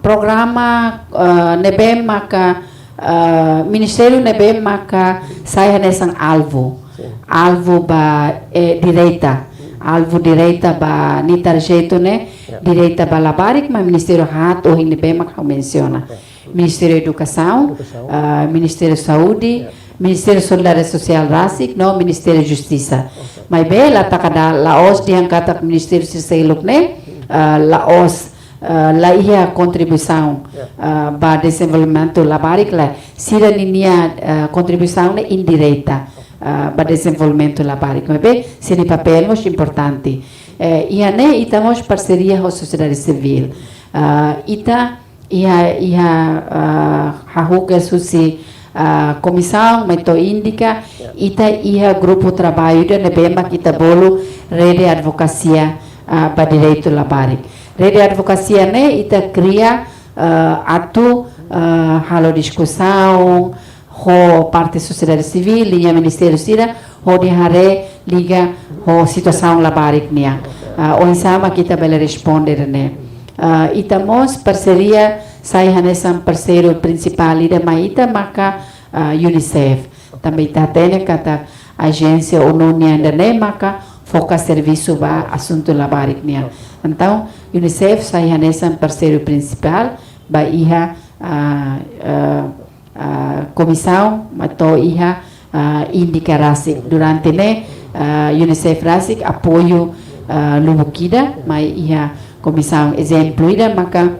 programa, ah, ne'ebé maka, ah, ministériu ne'ebé maka sai hanesan alvu. Sin. Alvu ba, eh, direta. Alvu direta ba nia tarjetu ne'e, ya, direta ba labarik, maibé ministériu haat ohin ne'ebé mak ha'u mensiona. Oke. Ministériu Edukasaun, Edukasaun, ah, Ministériu Saúde, ya, Ministériu Solidariedade Sosiál rasik, no Ministériu Justisa. Oke. Maibé la taka da la'ós dehan katak ministériu sira seluk ne'e, ah, la'ós, ah, la iha kontribuisaun, ya, ah, ba dezenvolvimentu labarik, lae. Sira ninia, ah, kontribuisaun ne'e indireta, ah, ba dezenvolvimentu labarik. Maibé sira-nia papél mós importante. Eh, iha ne'e ita mós parseria ho sosiedade sivíl. Ah, ita iha, iha, ah, hahú kedas husi, ah, komisaun, mai to'o INDICA, ya, ita iha grupu traballu ida ne'ebé mak ita bolu Rede Advokasia, ah, ba Direitu Labarik. Rede Advokasia ne'e ita kria, ah, atu, ah, halo diskusaun ho parte sosiedade sivíl, liña ministériu sira, hodi haree liga ho situasaun labarik nian. Ah, oinsá mak ita bele responde ne'e. Ah, ita mós parseria sai hanesan parseiru prinsipál ida mai ita maka, ah, UNICEF. Tanba ita hatene katak ajénsia ONU nian ida-ne'e maka foka servisu ba asuntu labarik nian. Entaun, UNICEF sai hanesan parseiru prinsipál ba iha, ah, ah, ah, komisaun, mai to'o iha, ah, INDICA rasik. Durante ne'e, ah, UNICEF rasik apoiu, ah, lubuk ida mai iha komisaun. Ezemplu ida maka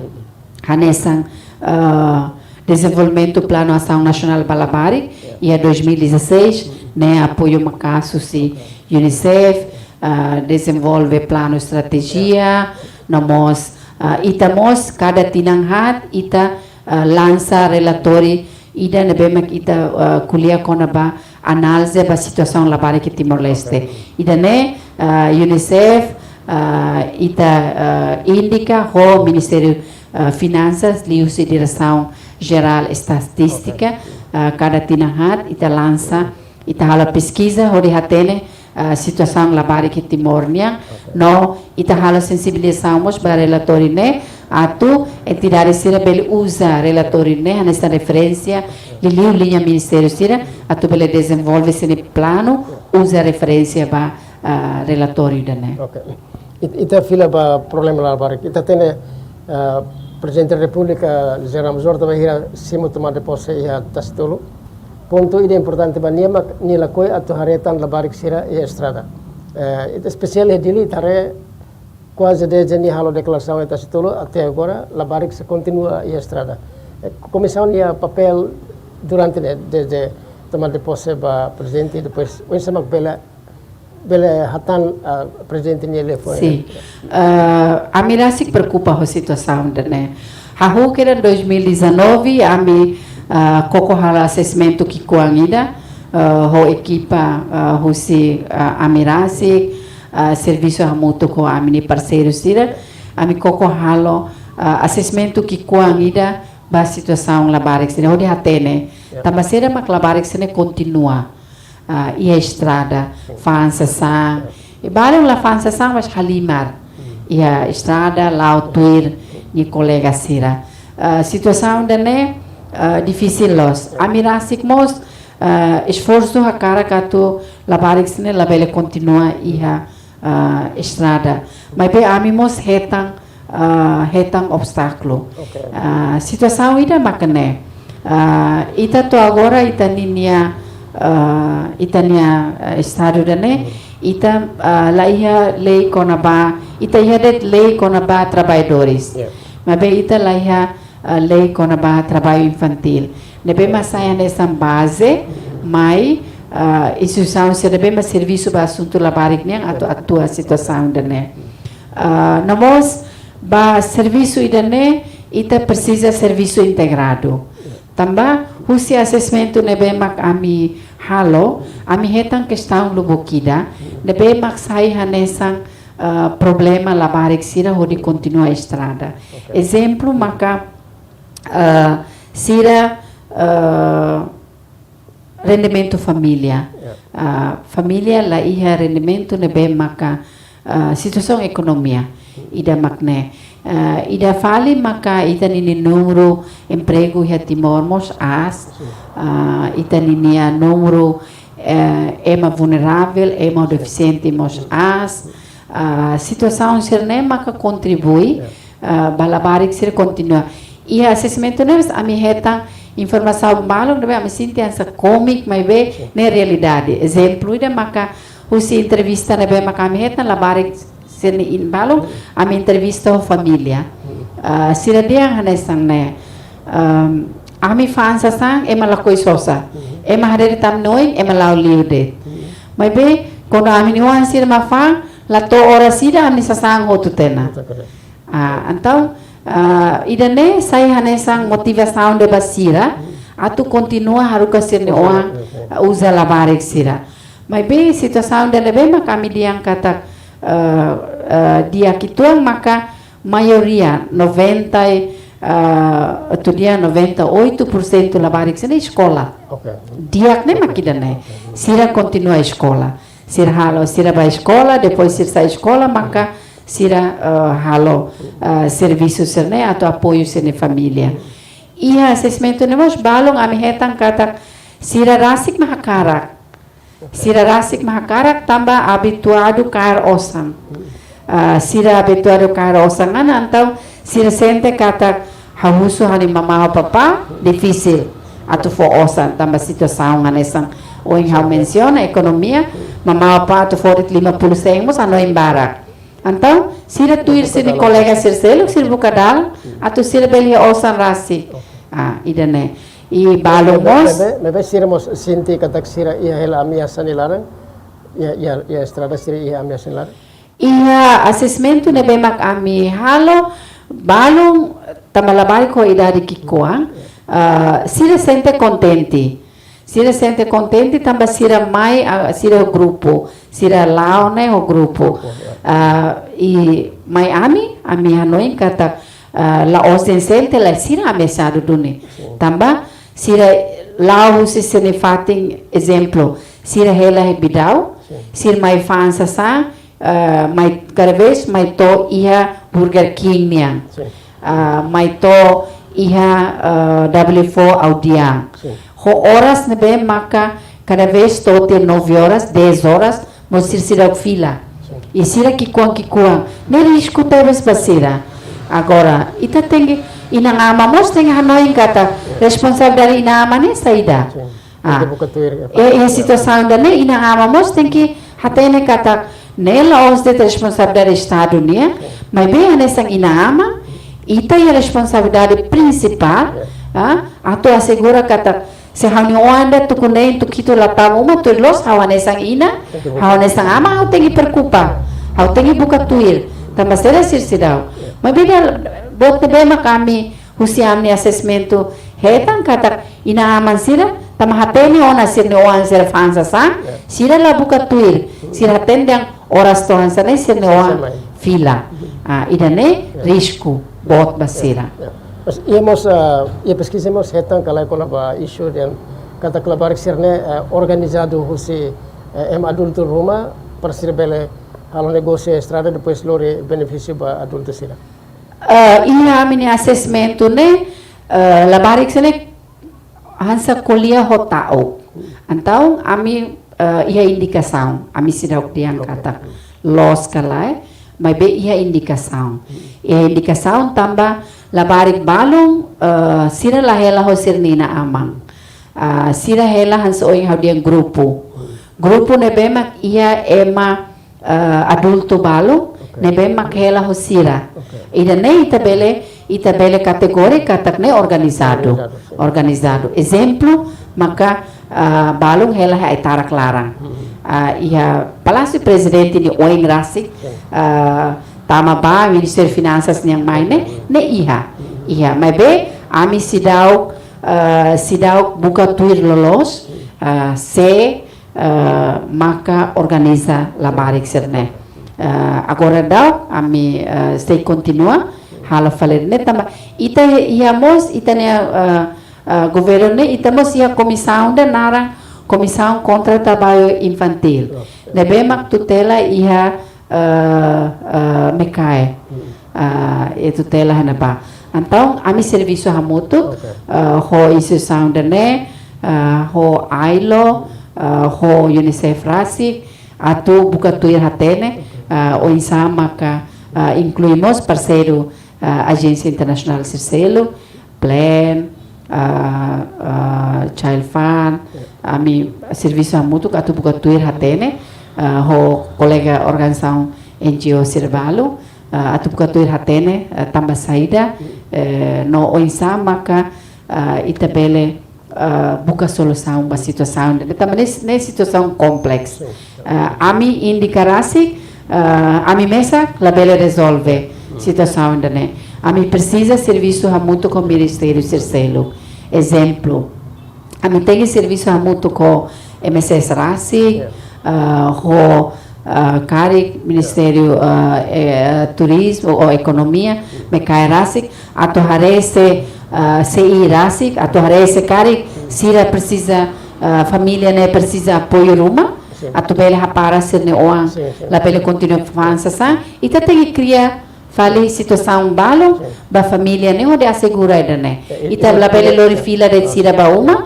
hanesan, ah, dezenvolvimentu Planu Asaun Nasionál ba Labarik, iha dois mil e dezasseis, ne'e apoiu maka'as husi UNICEF, ah, dezenvolve planu estratéjia, no mós, ah, ita mós kada tinan haat ita, ah, lansa relatóriu ida ne'ebé mak ita, ah, ko'alia kona-ba análize ba situasaun labarik iha Timor-Leste. Ida-ne'e, ah, UNICEF, ah, ita, ah, INDICA ho Ministériu, ah, Finansas, liuhusi Diresaun Jerál Estatístika, ah, kada tinan haat ita lansa, ita halo peskiza hodi hatene, ah, situasaun labarik iha Timor nian, no ita halo sensibilizasaun mós ba relatóriu ne'e, atu entidade sira bele uza relatóriu ne'e hanesan referénsia, liuliu liña ministériu sira, atu bele dezenvolve sira-nia planu, uza referénsia ba, ah, relatóriu ida-ne'e. Ok. It-, ita fila ba problema labarik. Ita hatene, ah, Prezidente Repúblika José Ramos Horta bainhira simu tomada de pose iha Tasitolu. Pontu ida importante ba nia mak nia lakohi atu haree tan labarik sira iha estrada. Eh, ita espesiál iha Dili ita haree kuaze dezde nia halo deklarasaun iha Tasitolu até agora labarik sei kontinua iha estrada. Eh, komisaun nia papél durante ne'e, dezde tomada de pose ba prezidente, depois oinsá mak bele, bele hatán, ah, prezidente nia liafuan. Sin. Ah, ami rasik preokupa ho situasaun ida-ne'e. Hahú kedan dois mil e dezanove, ami, ah, koko halo asesmentu ki'ikoan ida, ah, ho ekipa, ah, husi, ah, ami rasik, ah, servisu hamutuk ho ami-nia parseiru sira, ami koko halo, ah, asesmentu ki'ikoan ida ba situasaun labarik sira-ne'e, hodi hatene. Ya. Tanba saida mak labarik sira-ne'e kontinua, ah, iha estrada, fa'an sasán. I balun la fa'an sasán, mas halimar iha estrada, la'o tuir nia kolega sira. Ah, situasaun ida-ne'e, ah, difisil loos. Ami rasik mós, ah, esforsu hakarak atu labarik sira-ne'e labele kontinua iha, ah, estrada. Maibé ami mós hetan, ah, hetan obstákulu. Ok. Ah, situasaun ida mak ne'e. Ah, ita to'o agora ita ninia, ah, ita-nia, ah, estadu ida-ne'e, ita, ah, la iha lei kona-ba, ita iha de'it lei kona-ba traballadores. Ya. Maibé ita la iha, ah, lei kona-ba traballu infantil. Ne'ebé mak sai hanesan baze, mai, ah, instituisaun sira ne'ebé mak servisu ba asuntu labarik nian atu atua situasaun ida-ne'e. Ah, no mós, ba servisu ida-ne'e, ita presiza servisu integradu. Tanba, husi asesmentu ne'ebé mak ami halo, ami hetan kestaun lubuk ida, ne'ebé mak sai hanesan, ah, problema labarik sira hodi kontinua estrada. Ok. Ezemplu maka, ah, sira, ah, rendimentu família. Ya. Ah, família la iha rendimentu ne'ebé maka, ah, situasaun ekonomia ida mak ne'e. Ah, ida fali maka ita-nia númeru empregu iha Timor mós aas. Sin. Ah, ita-nia númeru, eh, ema vulneravel, ema defisiente mós aas. Ah, situasaun sira-ne'e maka kontribui, ya, ah, ba labarik sira kontinua. Iha asesmentu ne'e mós ami hetan informasaun balun ne'ebé ami sente hanesan kómiku maibé, sin, ne'e realidade. Ezemplu ida maka husi entrevista ne'ebé maka ami hetan labarik sira-nia in balun, ami entrevista ho família. Hmm. Ah, sira dehan hanesan ne'e. Ahm, ami fa'an sasán, ema lakohi sosa. Hmm. Ema haree de'it ami-nia oin, ema la'o liu de'it. Hmm. Maibé, kuandu ami-nia oan sira mak fa'an, la to'o oras ida ami-nia sasán hotu tiha ona. Hotu tiha ona. Ah, entaun, ah, ida-ne'e sai hanesan motivasaun ida ba sira, atu kontinua haruka sira-nia oan, ah, uza labarik sira. Maibé situasaun ida ne'ebé mak ami dehan katak, ah, ah, di'ak uitoan maka maioria, noventa, ah, atu dehan noventa e oito por cento labarik sira-ne'e eskola. Ok. Di'ak ne'e mak ida-ne'e. Sira kontinua eskola. Sira halo, sira bá eskola, depois sira sai eskola, maka sira, eh, halo, eh, servisu sira-ne'e atu apoiu sira-nia família. Iha asesmentu ne'e mós balun ami hetan katak sira rasik mak hakarak. Sira rasik mak hakarak tanba abituadu kaer osan. Ah, sira abituadu kaer osan ona, entaun sira sente katak ha'u husu ha'u-nia mamá ho papá, difisil atu fó osan, tanba situasaun hanesan ohin ha'u mensiona, ekonomia, mamá ho papá atu fó de'it lima puluh sen mós hanoin barak. Entaun, sira tuir sira-nia kolega sira seluk, sira buka dalan, atu sira bele iha osan rasik. Ah, ida-ne'e. I balun mós. Maibé, maibé, maibé sira mós sente katak sira iha hela ameasa nia laran, iha, iha, iha estrada sira iha ameasa nia laran. Iha asesmentu ne'ebé mak ami halo, balun tanba labarik ho idade ki'ikoan, ah, sira sente kontente. Sira sente kontente tanba sira mai, ah, sira grupu, sira la'o ne'e ho grupu. Grupu, ya. Ah, i mai ami, ami hanoin katak, ah, la'ós sente, lae sira ameasadu duni. Sin. Tanba sira la'o husi sira-nia fatin, ezemplu, sira hela iha Bidau, sin, sira mai fa'an sasán, eh, mai kada vez mai to'o iha Burger King nian. Sin. Ah, mai to'o iha, ah, W F O Audian. Sin. Ho oras ne'ebé maka kada vez to'o tiha nove horas, dez horas, mós sira seidauk fila. Sin. I sira ki'ikoan ki'ikoan. Ne'e risku tebes ba sira. Agora, ita tenke, inan-aman mós tenke hanoin katak responsabilidade inan-aman ne'e saida. Sin. Ah. Tenke buka tuir, eh, e, e situasaun ida-ne'e inan-aman mós tenke hatene katak ne'e la'ós de'it responsabilidade Estadu nian, maibé hanesan inan-aman, ita iha responsabilidade prinsipál, ah, atu asegura katak se ha'u-nia oan ida tuku neen, tuku hitu la tama uma, tuir loos ha'u hanesan inan, ha'u hanesan aman, ha'u tenke preokupa, ha'u tenke buka tuir, tanba sira sira seidauk. Maibé buat ne'ebé mak ami husi ami-nia assessment hetan katak inan-aman sira, tanba hatene ona sira-nia oan sira fa'an sasán, sira la buka tuir, sira hatene dehan oras to'o hanesan ne'e sira-nia oan fila. Ah, ida-ne'e risku boot ba sira. Ya. Mas iha mós, ah, iha peskiza mós hetan ka lae kona-ba isu dehan katak labarik sira-ne'e, eh, organizadu husi, eh, ema adultu ruma para sira bele halo negósiu estrada, depois lori benefísiu ba adultu sira. Eh, iha ami-nia assessment ne'e, eh, labarik sira-ne'e hanesan ko'alia ho ta'uk. Entaun ami, eh, iha indikasaun, ami seidauk dehan katak loos ka lae, maibé iha indikasaun. Iha indikasaun tanba labarik balun, eh, sira la hela ho sira-nia inan-aman. Ah, sira hela hanesan ohin ha'u dehan grupu. Grupu ne'ebé mak iha ema, eh, adultu balun, ne'ebé mak hela ho sira. Ida-ne'e ita bele, ita bele kategoria katak ne'e organizadu. Organizadu, sin. Organizadu. Ezemplu, maka, ah, balun hela iha Aitarak laran. Ah, iha Palásiu Prezidente nia oin rasik, ah, tama ba Ministériu Finansas nian mai ne'e, ne'e iha. Iha, maibé ami seidauk, ah, seidauk buka tuir loloos, ah, sé, eh, maka organiza labarik sira-ne'e. Eh, agora daudaun ami, eh, sei kontinua halo fali ne'e tanba ita iha mós ita-nia, eh, eh, governu ne'e ita mós iha komisaun ida naran Komisaun kontra Traballu Infantil. Ne'ebé mak tutela iha, eh, eh, MECAE. Ah, e tutela iha ne'ebá. Entaun, ami servisu hamutuk, ah, ho instituisaun ida-ne'e, ah, ho ailo, ah, ho UNICEF rasik, atu buka tuir hatene, ah, oinsá maka, ah, inklui mós parseiru, ah, ajénsia internasionál sira seluk, Plan, ah, ah, Child Fund, ami servisu hamutuk atu buka tuir hatene, ah, ho kolega organizasaun N G O sira balu, ah, atu buka tuir hatene, ah, tanba saida, eh, no oinsá maka, ah, ita bele, ah, buka solusaun ba situasaun. Tanba ne'e, ne'e situasaun kompleksu. Ah, ami indika rasik, ah, ami mesak labele rezolve situasaun ida-ne'e. Ami presiza servisu hamutuk ho ministériu sira seluk. Ezemplu, ami tenke servisu hamutuk ho M S S rasik, ah, ho, ah, karik Ministériu, ah, eh, Turizmu ou Ekonomia, MECAE rasik, atu haree se, ah, C I rasik, atu haree se karik sira presiza, ah, família ne'e presiza apoiu ruma, atu bele hapara sira-nia oan, labele kontinua fa'an sasán, ita tenke kria fali situasaun balu ba família ne'e hodi asegura ida-ne'e. Ita labele lori fila de'it sira ba uma,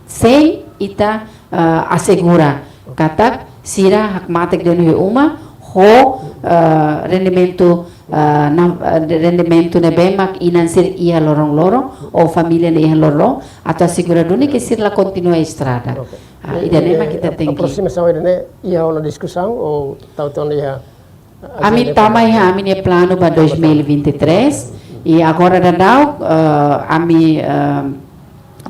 sein ita, ah, asegura katak sira hakmatek de'it iha uma ho, ah, rendimentu, ah, na, ah, rendimentu ne'ebé mak inan sira iha loron-loron ou família ne'e iha loron-loron atu asegura duni ke sira la kontinua estrada. Ah, ida-ne'e mak ita tenke. Aprosimasaun ida-ne'e iha ona diskusaun ou tau-tau iha Ami tama iha ami-nia planu ba dois mil e vinte e três, i agora daudaun, eh, ami, eh,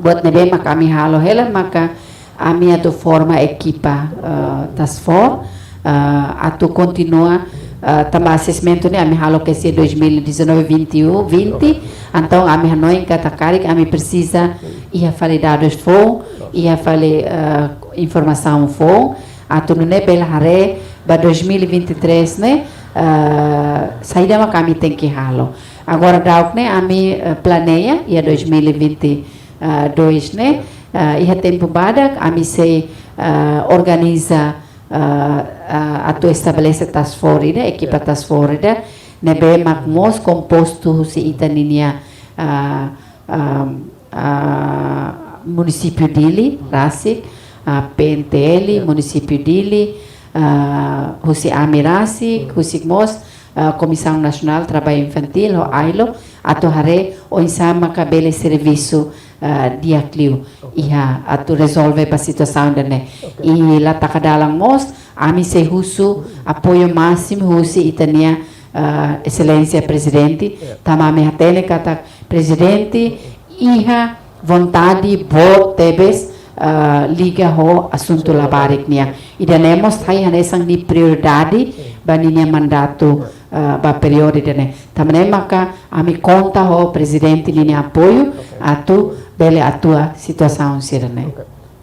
buat ne'ebé mak ami halo hela maka ami atu forma ekipa, eh, task force, eh, atu kontinua, eh, tanba assessment ne'e ami halo ke se dois mil e dezanove, vinte e um, vinte, entaun ami hanoin katak karik ami presiza iha fali dadus foun, iha fali, eh, informasaun foun, atu nune'e bele haree ba dois mil e vinte e três ne'e, eh, saida mak ami tenke halo. Agora daudaun ne'e ami, eh, planeia iha dois mil e vinte e dois ne'e, eh, iha tempu badak ami sei, eh, organiza, eh, eh, atu estabelese task force ida, ekipa task force ida, ne'ebé mak mós kompostu husi ita ninia, ah, ah, ah, munisípiu Dili rasik, ah, P N T L, munisípiu Dili, ah, husi ami rasik, husik mós, ah, Komisaun Nasionál Traballu Infantíl ho AILO, atu haree oinsá maka bele servisu, ah, di'ak liu iha atu rezolve ba situasaun ida-ne'e. I la taka dalan mós, ami sei husu apoiu másimu husi ita-nia, ah, Exelénsia Prezidente, tanba ami hatene katak Prezidente iha vontade boot tebes, ah, liga ho asuntu labarik nian. Ida-ne'e mós sai hanesan nia prioridade ba ninia mandatu, ah, ba períodu ida-ne'e. Tanba ne'e maka ami konta ho Prezidente ninia apoiu atu bele atua situasaun sira-ne'e.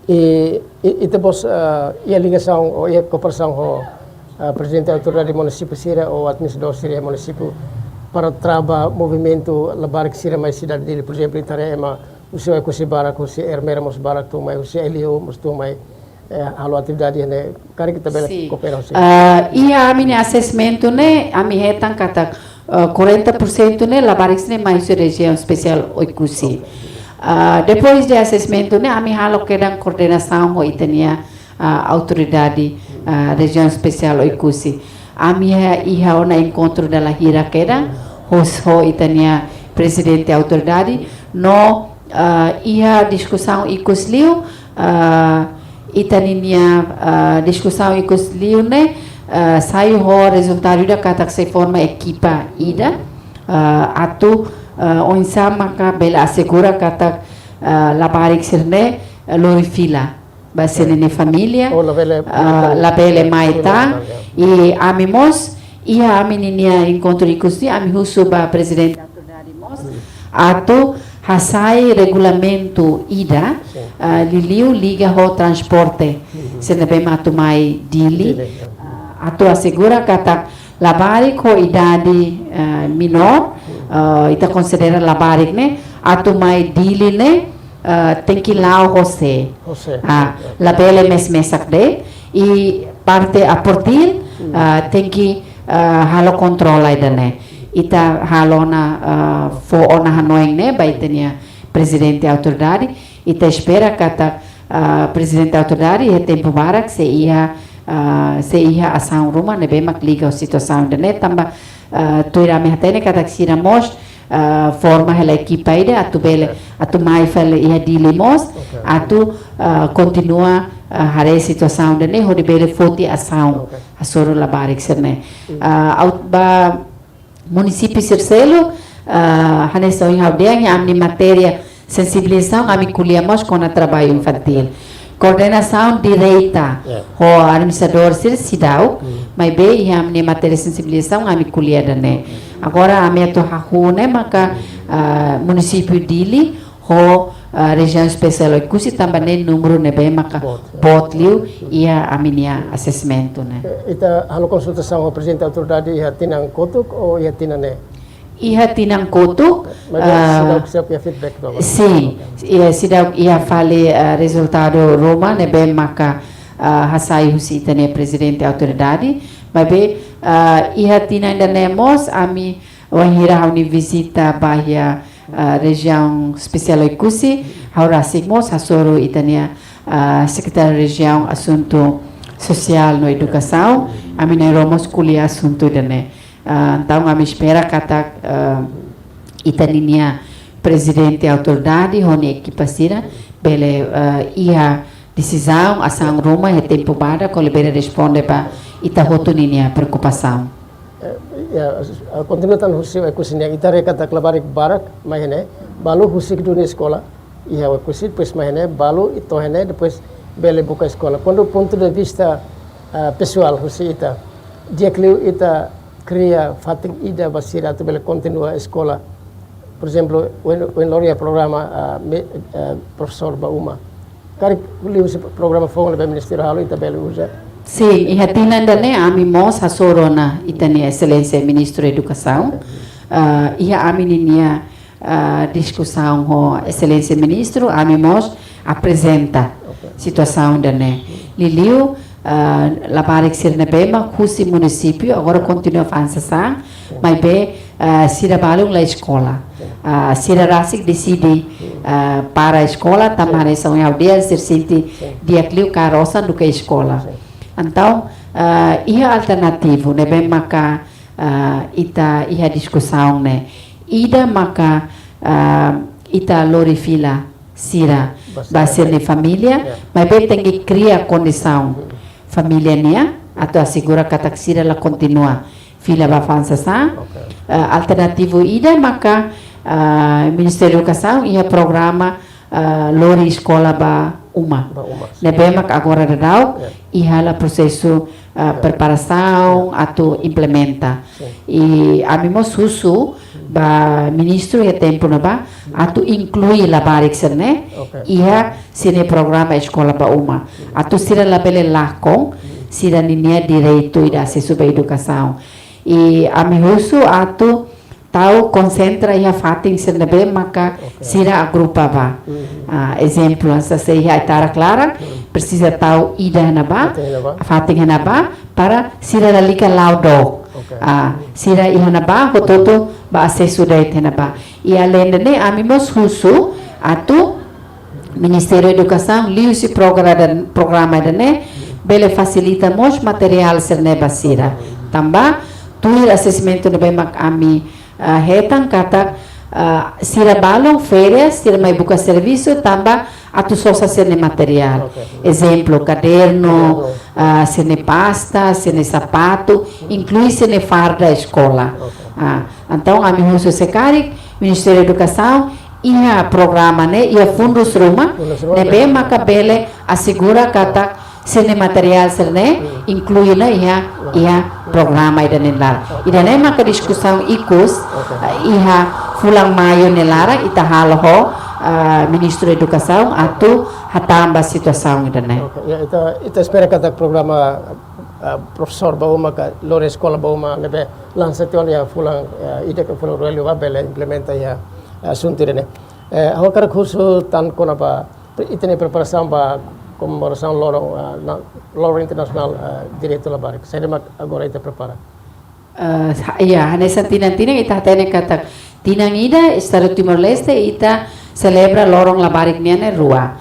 I, i, ita-boot, ah, iha ligasaun ou iha kooperasaun ho, ah, Prezidente Autoridade Munisípiu sira ou administradór sira iha munisípiu para trava movimentu labarik sira mai sidade Dili, por ezemplu, ita haree ema husi Oekusi barak, husi Ermera mós barak tun mai, husi Aileu mós tun mai, eh, halo atividade ne'e, karik ita bele koopera husi. Ah, iha ami-nia assessment ne'e, ami hetan katak, ah, quarenta por cento ne'e labarik sira-ne'e mai husi Rejiaun Espesiál Oekusi. Ah, depois de assessment ne'e, ami halo kedan koordenasaun ho ita-nia, ah, autoridade, ah, Rejiaun Espesiál Oekusi. Ami iha, iha ona enkontru dala hira kedan, ho, ho ita-nia Prezidente Autoridade, no, ah, iha diskusaun ikus liu, ah, ita ninia, ah, diskusaun ikus liu ne'e, ah, sai ho rezultadu ida katak sei forma ekipa ida, ah, atu, ah, oinsá maka bele asegura katak, ah, labarik sira-ne'e, ah, lori fila ba sira-nia família, oh, labele, ah, labele mai tan, i ami mós, iha ami ninia enkontru ikus ne'e ami husu ba Prezidente Autoridade mós, atu hasai regulamentu ida, ah, liuliu liga ho transporte, sira ne'ebé mak atu mai Dili, ah, atu asegura katak labarik ho idade, ah, menór, ah, ita konsidera labarik ne'e, atu mai Dili ne'e, ah, tenke la'o ho sé. Ho sé. Ah, labele mes-mesak de'it, i parte Aportil, ah, tenke, ah, halo kontrolu ida-ne'e. Ita halo ona, ah, fó ona hanoin ne'e ba ita-nia Prezidente Autoridade, ita espera katak, ah, Prezidente Autoridade iha tempu barak sei iha, ah, sei iha asaun ruma ne'ebé mak liga ho situasaun ida-ne'e tanba, ah, tuir ami hatene katak sira mós, ah, forma hela ekipa ida atu bele, atu mai fali iha Dili mós, atu, ah, kontinua, ah, haree situasaun ida-ne'e hodi bele foti asaun hasoru labarik sira-ne'e. Ah, au-, ba munisípiu sira seluk, ah, hanesan ohin ha'u dehan, ami-nia matéria sensibilizasaun ami ko'alia mós kona-ba traballu infantil. Koordenasaun direta ho administradór sira seidauk, maibé iha ami-nia matéria sensibilizasaun ami ko'alia ida-ne'e. Agora ami atu hahú ne'e maka, ah, munisípiu Dili ho, ah, Rejiaun Espesiál Oekusi tanba ne'e númeru ne'ebé maka boot liu iha ami-nia assessment ne'e. Eh, ita halo konsultasaun ho Prezidente Autoridade iha tinan kotuk ou iha tinan ne'e? Iha tinan kotuk, maibé, ah, seidauk iha feedback duni? Sin, iha, seidauk iha fali, ah, rezultadu ruma ne'ebé maka, ah, hasai husi ita-nia Prezidente Autoridade, maibé, ah, iha tinan ida-ne'e mós ami wainhira ha'u-nia vizita ba iha, ah, Rejiaun Espesiál Oekusi, ha'u rasik mós hasoru ita-nia, ah, Sekretáriu Rejiaun Asuntu Sosiál no Edukasaun, ami na'in-rua mós ko'alia asuntu ida-ne'e. Ah, entaun ami espera katak, ah, ita ninia Prezidente Autoridade ho nia ekipa sira bele, ah, iha desizaun, asaun ruma iha tempu badak hodi bele responde ba ita hotu ninia preokupasaun. Eh, ya, ah, kontinua tan husi Oekusi nian, ita haree katak labarik barak mai iha ne'e, balu husik duni eskola iha Oekusi, depois mai iha ne'e, balu to'o iha ne'e, depois bele buka eskola. Kuandu pontu de vista, ah, pesoál husi ita, di'ak liu ita kria fatin ida ba sira atu bele kontinua eskola. Por ezemplu, ohin, ohin loron iha programa, ah, me-, ah, profesór ba uma. Karik liuhusi programa foun ne'ebé ministériu halo ita bele uza? Sin, iha tinan ida-ne'e ami mós hasoru ona ita-nia Exelénsia Ministru Edukasaun. Ah, iha ami ninia, ah, diskusaun ho Exelénsia Ministru, ami mós aprezenta situasaun ida-ne'e. Liuliu, ah, labarik sira ne'ebé mak husi munisípiu, agora kontinua fa'an sasán, maibé, ah, sira balun la eskola. Ah, sira rasik deside, ah, para eskola, tanba hanesan ohin ha'u dehan sira sente di'ak liu kaer osan duké eskola. Entaun, ah, iha alternativu ne'ebé maka, ah, ita iha diskusaun ne'e. Ida maka, ah, ita lori fila sira ba sira-nia família, maibé tenke kria kondisaun família nian atu asegura katak sira la kontinua fila ba fa'an sasán. Ah, alternativu ida maka, ah, Ministériu Edukasaun iha programa, ah, lori eskola ba uma. Ne'ebé mak agora daudaun iha hela prosesu, ah, preparasaun atu implementa. I ami mós husu ba ministru iha tempu ne'ebá atu inklui labarik sira-ne'e iha sira-nia programa eskola ba uma. Atu sira labele lakon sira-ninia direitu ida asesu ba edukasaun. I ami husu atu tau konsentra iha fatin sira ne'ebé maka sira agrupa ba. Ah, ezemplu, hanesan iha Aitarak laran, presiza tau ida iha ne'ebá, fatin iha ne'ebá, para sira lalika la'o dook. Ah, sira iha ne'ebá, hotu-hotu bá asesu de'it iha ne'ebá. I aleinde ne'e, ami mós husu atu Ministériu Edukasaun, liuhusi programa ida-ne'e, bele fasilita mós materiál sira-ne'e ba sira. Tanba tuir asesmentu ne'ebé mak ami, ah, hetan katak, ah, sira balun férias, sira mai buka servisu, tanba atu sosa sira-nia materiál. Ezemplu, kadernu, ah, sira-nia pasta, sira-nia sapatu, inklui sira-nia farda eskola. Ah, entaun, ami husu se karik Ministériu Edukasaun iha programa ne'e, iha fundus ruma ne'ebé maka bele asegura katak sira-nia materiál sira-ne'e inklui ona iha, iha programa ida-ne'e laran. Ida-ne'e maka diskusaun ikus, ah, iha fulan Maiu nia laran ita halo ho, ah, Ministru Edukasaun atu hatán ba situasaun ida-ne'e. Oke, ya, ita, ita espera katak programa, ah, profesór ba uma ka lori eskola ba uma ne'ebé lansa tiha ona iha fulan, ah, ida ka fulan rua liubá bele implementa iha, ah, asuntu ida-ne'e. Eh, ha'u hakarak husu tan kona-ba pre-, ita-nia preparasaun ba komemorasaun loron, ah, na-, loron internasionál, ah, direitu labarik. Saida mak agora ita prepara? Eh, ha-, ya, hanesan tinan-tinan ita hatene katak tinan ida Estadu Timor-Leste ita selebra loron labarik nian ne'e rua.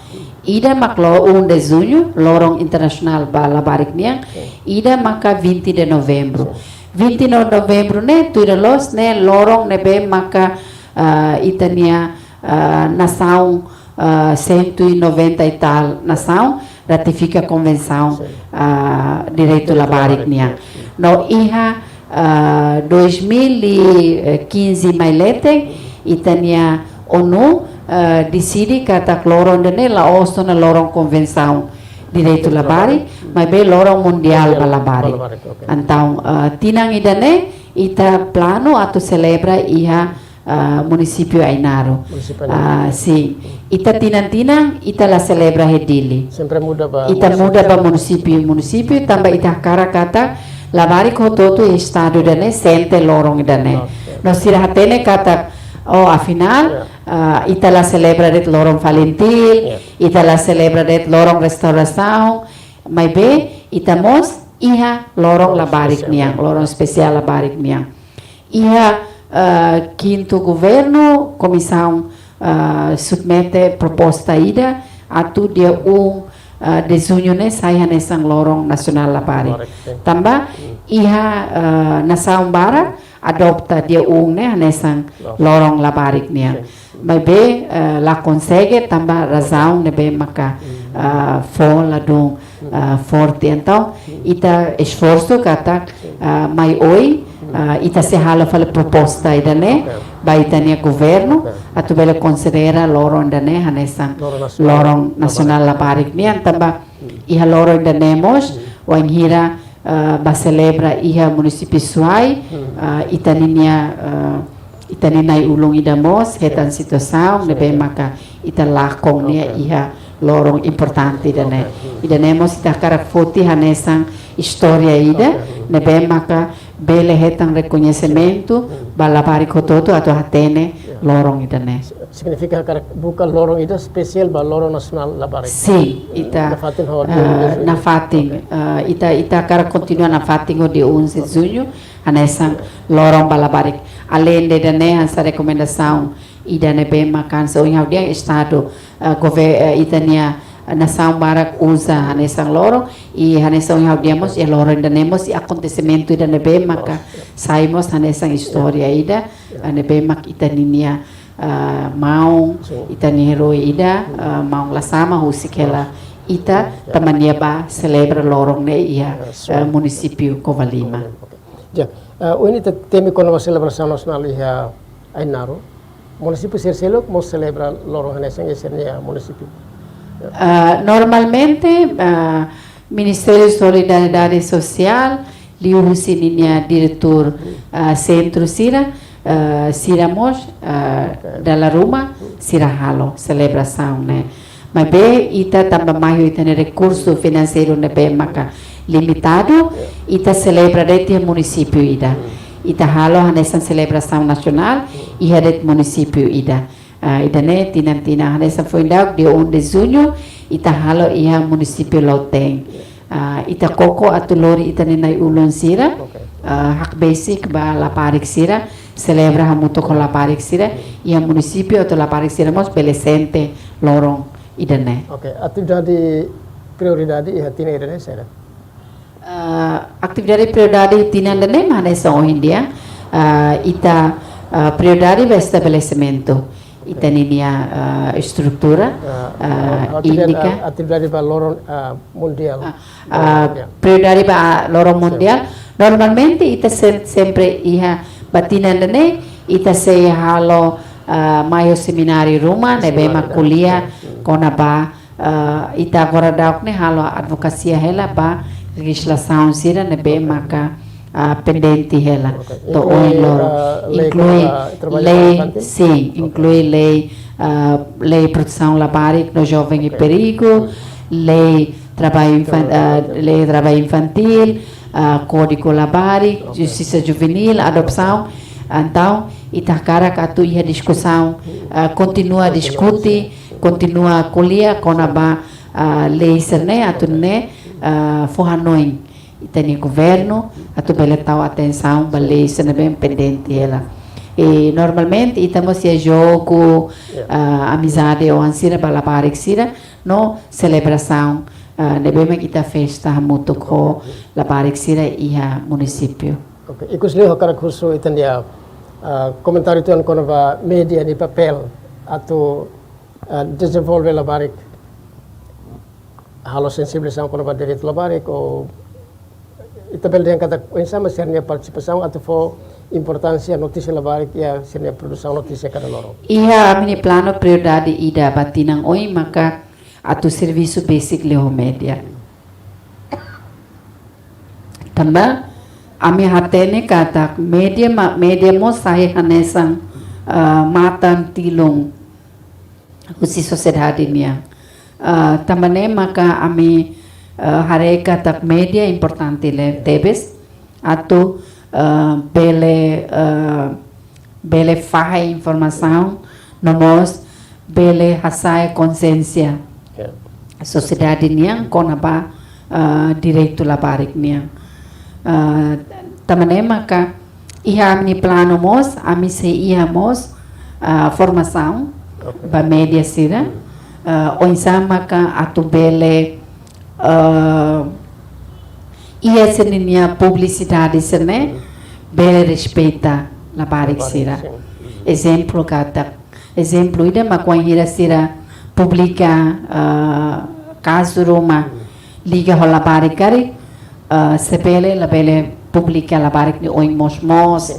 Ida mak loron um de junho, loron internasionál ba labarik nian. Ida maka vinte de novembro. Vinte de novembro ne'e, tuir loloos ne'e loron ne'ebé maka, ah, ita-nia, ah, nasaun, ah, cento e noventa e tal nasaun ratifika konvensaun, ah, direitu labarik nian. No iha, ah, dois mil e quinze mai leten, ita-nia ONU, ah, deside katak loron ida-ne'e la'ós ona loron konvensaun direitu labarik, maibé loron mundiál ba labarik. Entaun, ah, tinan ida-ne'e ita planu atu selebra iha, ah, munisípiu Ainaro. Ah, sin. Ita tinan-tinan, ita la selebra iha Dili. Ita muda ba munisípiu, munisípiu, tanba ita hakarak katak labarik hotu-hotu iha estadu ida-ne'e sente loron ida-ne'e. No sira hatene katak, oh, afinál, ah, ita la selebra de'it loron Falintil, ita la selebra de'it loron restaurasaun, maibé ita mós iha loron labarik nian, loron espesiál labarik nian. Iha, ah, kintu governu, komisaun, ah, submete proposta ida atu dia um, ah, de junho ne'e sai hanesan loron nasionál labarik. Tanba iha, ah, nasaun barak adopta dia um ne'e hanesan loron labarik nian. Maibé, eh, la konsege tanba razaun ne'ebé maka, ah, fó ladún, ah, forte. Entaun, ita esforsu katak, ah, mai oin, ah, ita sei halo fali proposta ida-ne'e ba ita-nia governu atu bele konsidera loron ida-ne'e hanesan loron nasionál labarik nian tanba iha loron ida-ne'e mós wainhira, ah, bá selebra iha munisípiu Suai, ah, ita-ninia, ah, ita-nia na'i-ulun ida mós hetan situasaun ne'ebé maka ita lakon nia iha loron importante ida-ne'e. Ida-ne'e mós ita hakarak foti hanesan istória ida ne'ebé maka bele hetan rekoñesimentu ba labarik hotu-hotu atu hatene loron ida-ne'e. Signifika hakarak buka loron ida espesiál ba loron nasionál labarik. Sin, ita, nafatin ho, ah, dia un de junho. Nafatin, ah, ita, ita hakarak kontinua nafatin ho dia onze de junho, hanesan loron ba labarik. Alende ida-ne'e, hanesan rekomendasaun ida ne'ebé maka hanesan ohin ha'u dehan Estadu, ah, gover-, ah, ita-nia, ah, nasaun barak uza hanesan loron, i hanesan ohin ha'u dehan mós, i loron ida-ne'e mós, i akontesimentu ida ne'ebé maka sai mós hanesan istória ida, ah, ne'ebé mak ita-ninia, ah, maun, sin, ita-nia eroi ida, ah, maun Lasama husik hela ita, sin, tanba nia bá selebra loron ne'e iha, ah, munisípiu Covalima. Covalima, oke. Ya, ah, ohin ita temi kona-ba selebrasaun nasionál iha Ainaro. Munisípiu sira seluk mós selebra loron hanesan iha sira-nia munisípiu? Ah, normalmente, ah, Ministériu Solidariedade Sosiál, liuhusi ninia diretór, ah, sentru sira, ah, sira mós, ah, dala ruma, sira halo selebrasaun ne'e. Maibé ita tanba mai ho ita-nia rekursu finanseiru ne'ebé maka limitadu, ita selebra de'it iha munisípiu ida. Ita halo hanesan selebrasaun nasionál iha de'it munisípiu ida. Ah, ida-ne'e tinan-tinan hanesan foin daudauk dia um de junho, ita halo iha munisípiu Lautein. Ah, ita koko atu lori ita-nia na'i-ulun sira, oke, ah, hakbesik ba labarik sira, selebra hamutuk ho labarik sira, iha munisípiu atu labarik sira mós bele sente loron ida-ne'e. Oke, atividade prioridade iha tinan ida-ne'e saida? Ah, atividade prioridade tinan ida-ne'e mak hanesan ohin dehan, ah, ita, ah, prioridade ba estabelesimentu ita-ninia, ah, estrutura, ah, ah, atividade, indika, ah, atividade ba loron, ah, mundiál. Ah, ah, mundiál. Prioridade ba loron, sin, mundiál. Normalmente ita sem-, sempre iha ba tinan ida-ne'e, ita sei halo, ah, mai ho semináriu ruma, ne'ebé mak, semináriu, ko'alia, sin, kona-ba, ah, ita agora daudauk ne'e halo advokasia hela ba lejizlasaun sira ne'ebé, oke, maka, ah, pendente hela. Oke. To'o, inklui, ohin loron, ah, lei, inklui kona-ba traballu, lei, infantil? Sin, oke, inklui lei, ah, lei protesaun labarik no joven em, oke, perigo, lei traballu infan-, traballu, ah, infantil, lei traballu infantil, ah, kódigu labarik, oke, justisa juvenil, adosaun. Entaun, ita hakarak atu iha diskusaun, ah, kontinua, kontinua diskute, sin, kontinua ko'alia kona-ba, ah, lei sira-ne'e, atu, oke, nune'e, ah, fó hanoin ita-nia governu atu bele tau atensaun ba lei sira ne'ebé pendente hela. I normalmente ita mós iha jogu, ya, ah, amizade oan sira ba labarik sira, no selebrasaun, ah, ne'ebé mak ita festa hamutuk ho labarik sira iha munisípiu. Oke, ikus liu hakarak husu ita-nia, ah, komentáriu tan kona-ba média nia papél atu, ah, dezenvolve labarik, halo sensibilizasaun kona-ba direitu labarik, ou ita bele dehan katak oinsá mak sira-nia partisipasaun atu fó importánsia notísia labarik iha sira-nia produsaun notísia kada loron? Iha ami-nia planu prioridade ida ba tinan oin maka atu servisu besik liu ho média. Tanba ami hatene katak média ma-, média mós sai hanesan, ah, matan tilun husi sosiedade nian. Ah, tanba ne'e maka ami, ah, haree katak média importante liu tebes atu, ah, bele, ah, bele fahe informasaun, no mós bele hasa'e konxiénsia, ya, sosiedade nian kona-ba, ah, direitu labarik nian. Ah, tanba ne'e maka iha ami-nia planu mós, ami sei iha mós, ah, formasaun, oke, ba média sira, hmm, ah, oinsá maka atu bele, ah, iha sira-nia publisidade sira-ne'e, hmm, bele respeita labarik, labarik sira, sin. Ezemplu katak, ezemplu ida mak wainhira sira publika, ah, kazu ruma, hmm, liga ho labarik karik, ah, se bele labele publika labarik nia oin moos-moos, sin,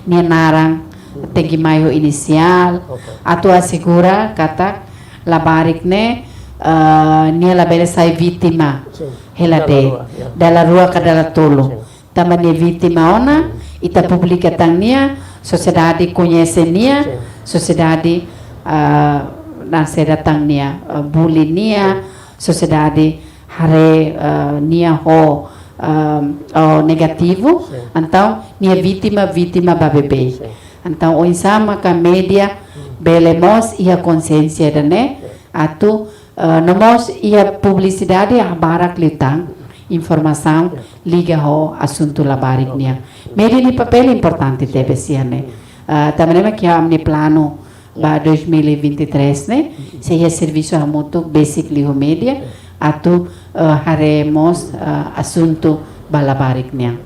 nia naran, hmm, tenke mai ho inisiál, oke, atu asegura katak labarik ne'e, ah, nia labele sai vítima, sin, hela de'it, dala rua, ya, dala rua ka dala tolu. Sin. Tanba nia vítima ona, hmm, ita publika tan nia, sosiedade koñese nia, sin, sosiedade, ah, naran saida tan nia, ah, bully nia, sin, sosiedade haree, ah, nia ho, ah, ho negativu, sin, entaun nia vítima, vítima ba beibeik. Sin. Entaun, oinsá maka média bele mós iha konsiénsia ida-ne'e, atu, eh, no mós iha publisidade habarak liután informasaun liga ho asuntu labarik nian. Média nia papél importante tebes iha ne'e. Eh, tanba ne'e mak iha ami-nia planu ba dois mil e vinte e três ne'e, sei iha servisu hamutuk besik liu média, atu, eh, haree mós, eh, asuntu ba labarik nian.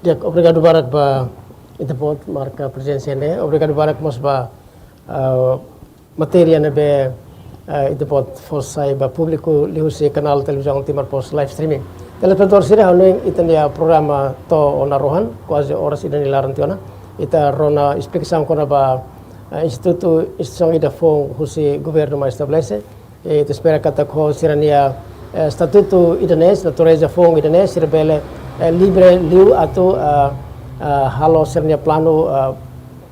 Di'ak, obrigadu barak ba Ita-Boot marka prezensa ne'e. Obrigadu barak mós ba, eh, matéria ne'ebé, eh, Ita-Boot fó sai ba públiku liuhusi kanál televizaun Timor Post live streaming. Telespetadór sira, ha'u hanoin ita-nia programa to'o ona rohan, kuaze oras ida nia laran tiha ona. Ita rona esplikasaun kona-ba, eh, institutu, instituisaun ida foun husi governu mai estabelese. Eh, ita espera katak ho sira-nia, eh, estatutu ida-ne'e, natureza foun ida-ne'e, sira bele, eh, livre liu atu, ah, ah, halo sira-nia planu, ah,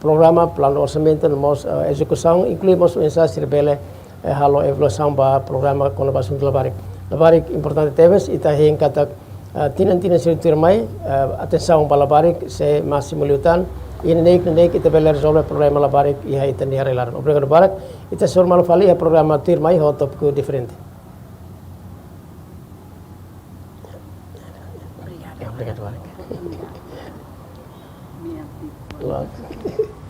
programa, planu orsamentu, no mós, ah, ezekusaun, inklui mós oinsá sira bele, eh, halo evaluasaun ba programa kona-ba asuntu labarik. Labarik importante tebes, ita hein katak ah, tinan-tinan sira tuirmai, ah, atensaun ba labarik sei másimu liután, i neineik-neineik ita bele rezolve problema labarik iha ita-nia rai-laran. Obrigadu barak, ita sei hasoru malu fali iha programa tuirmai ho tópiku diferente. Obrigadu. Ya, obrigadu barak. Obrigadu.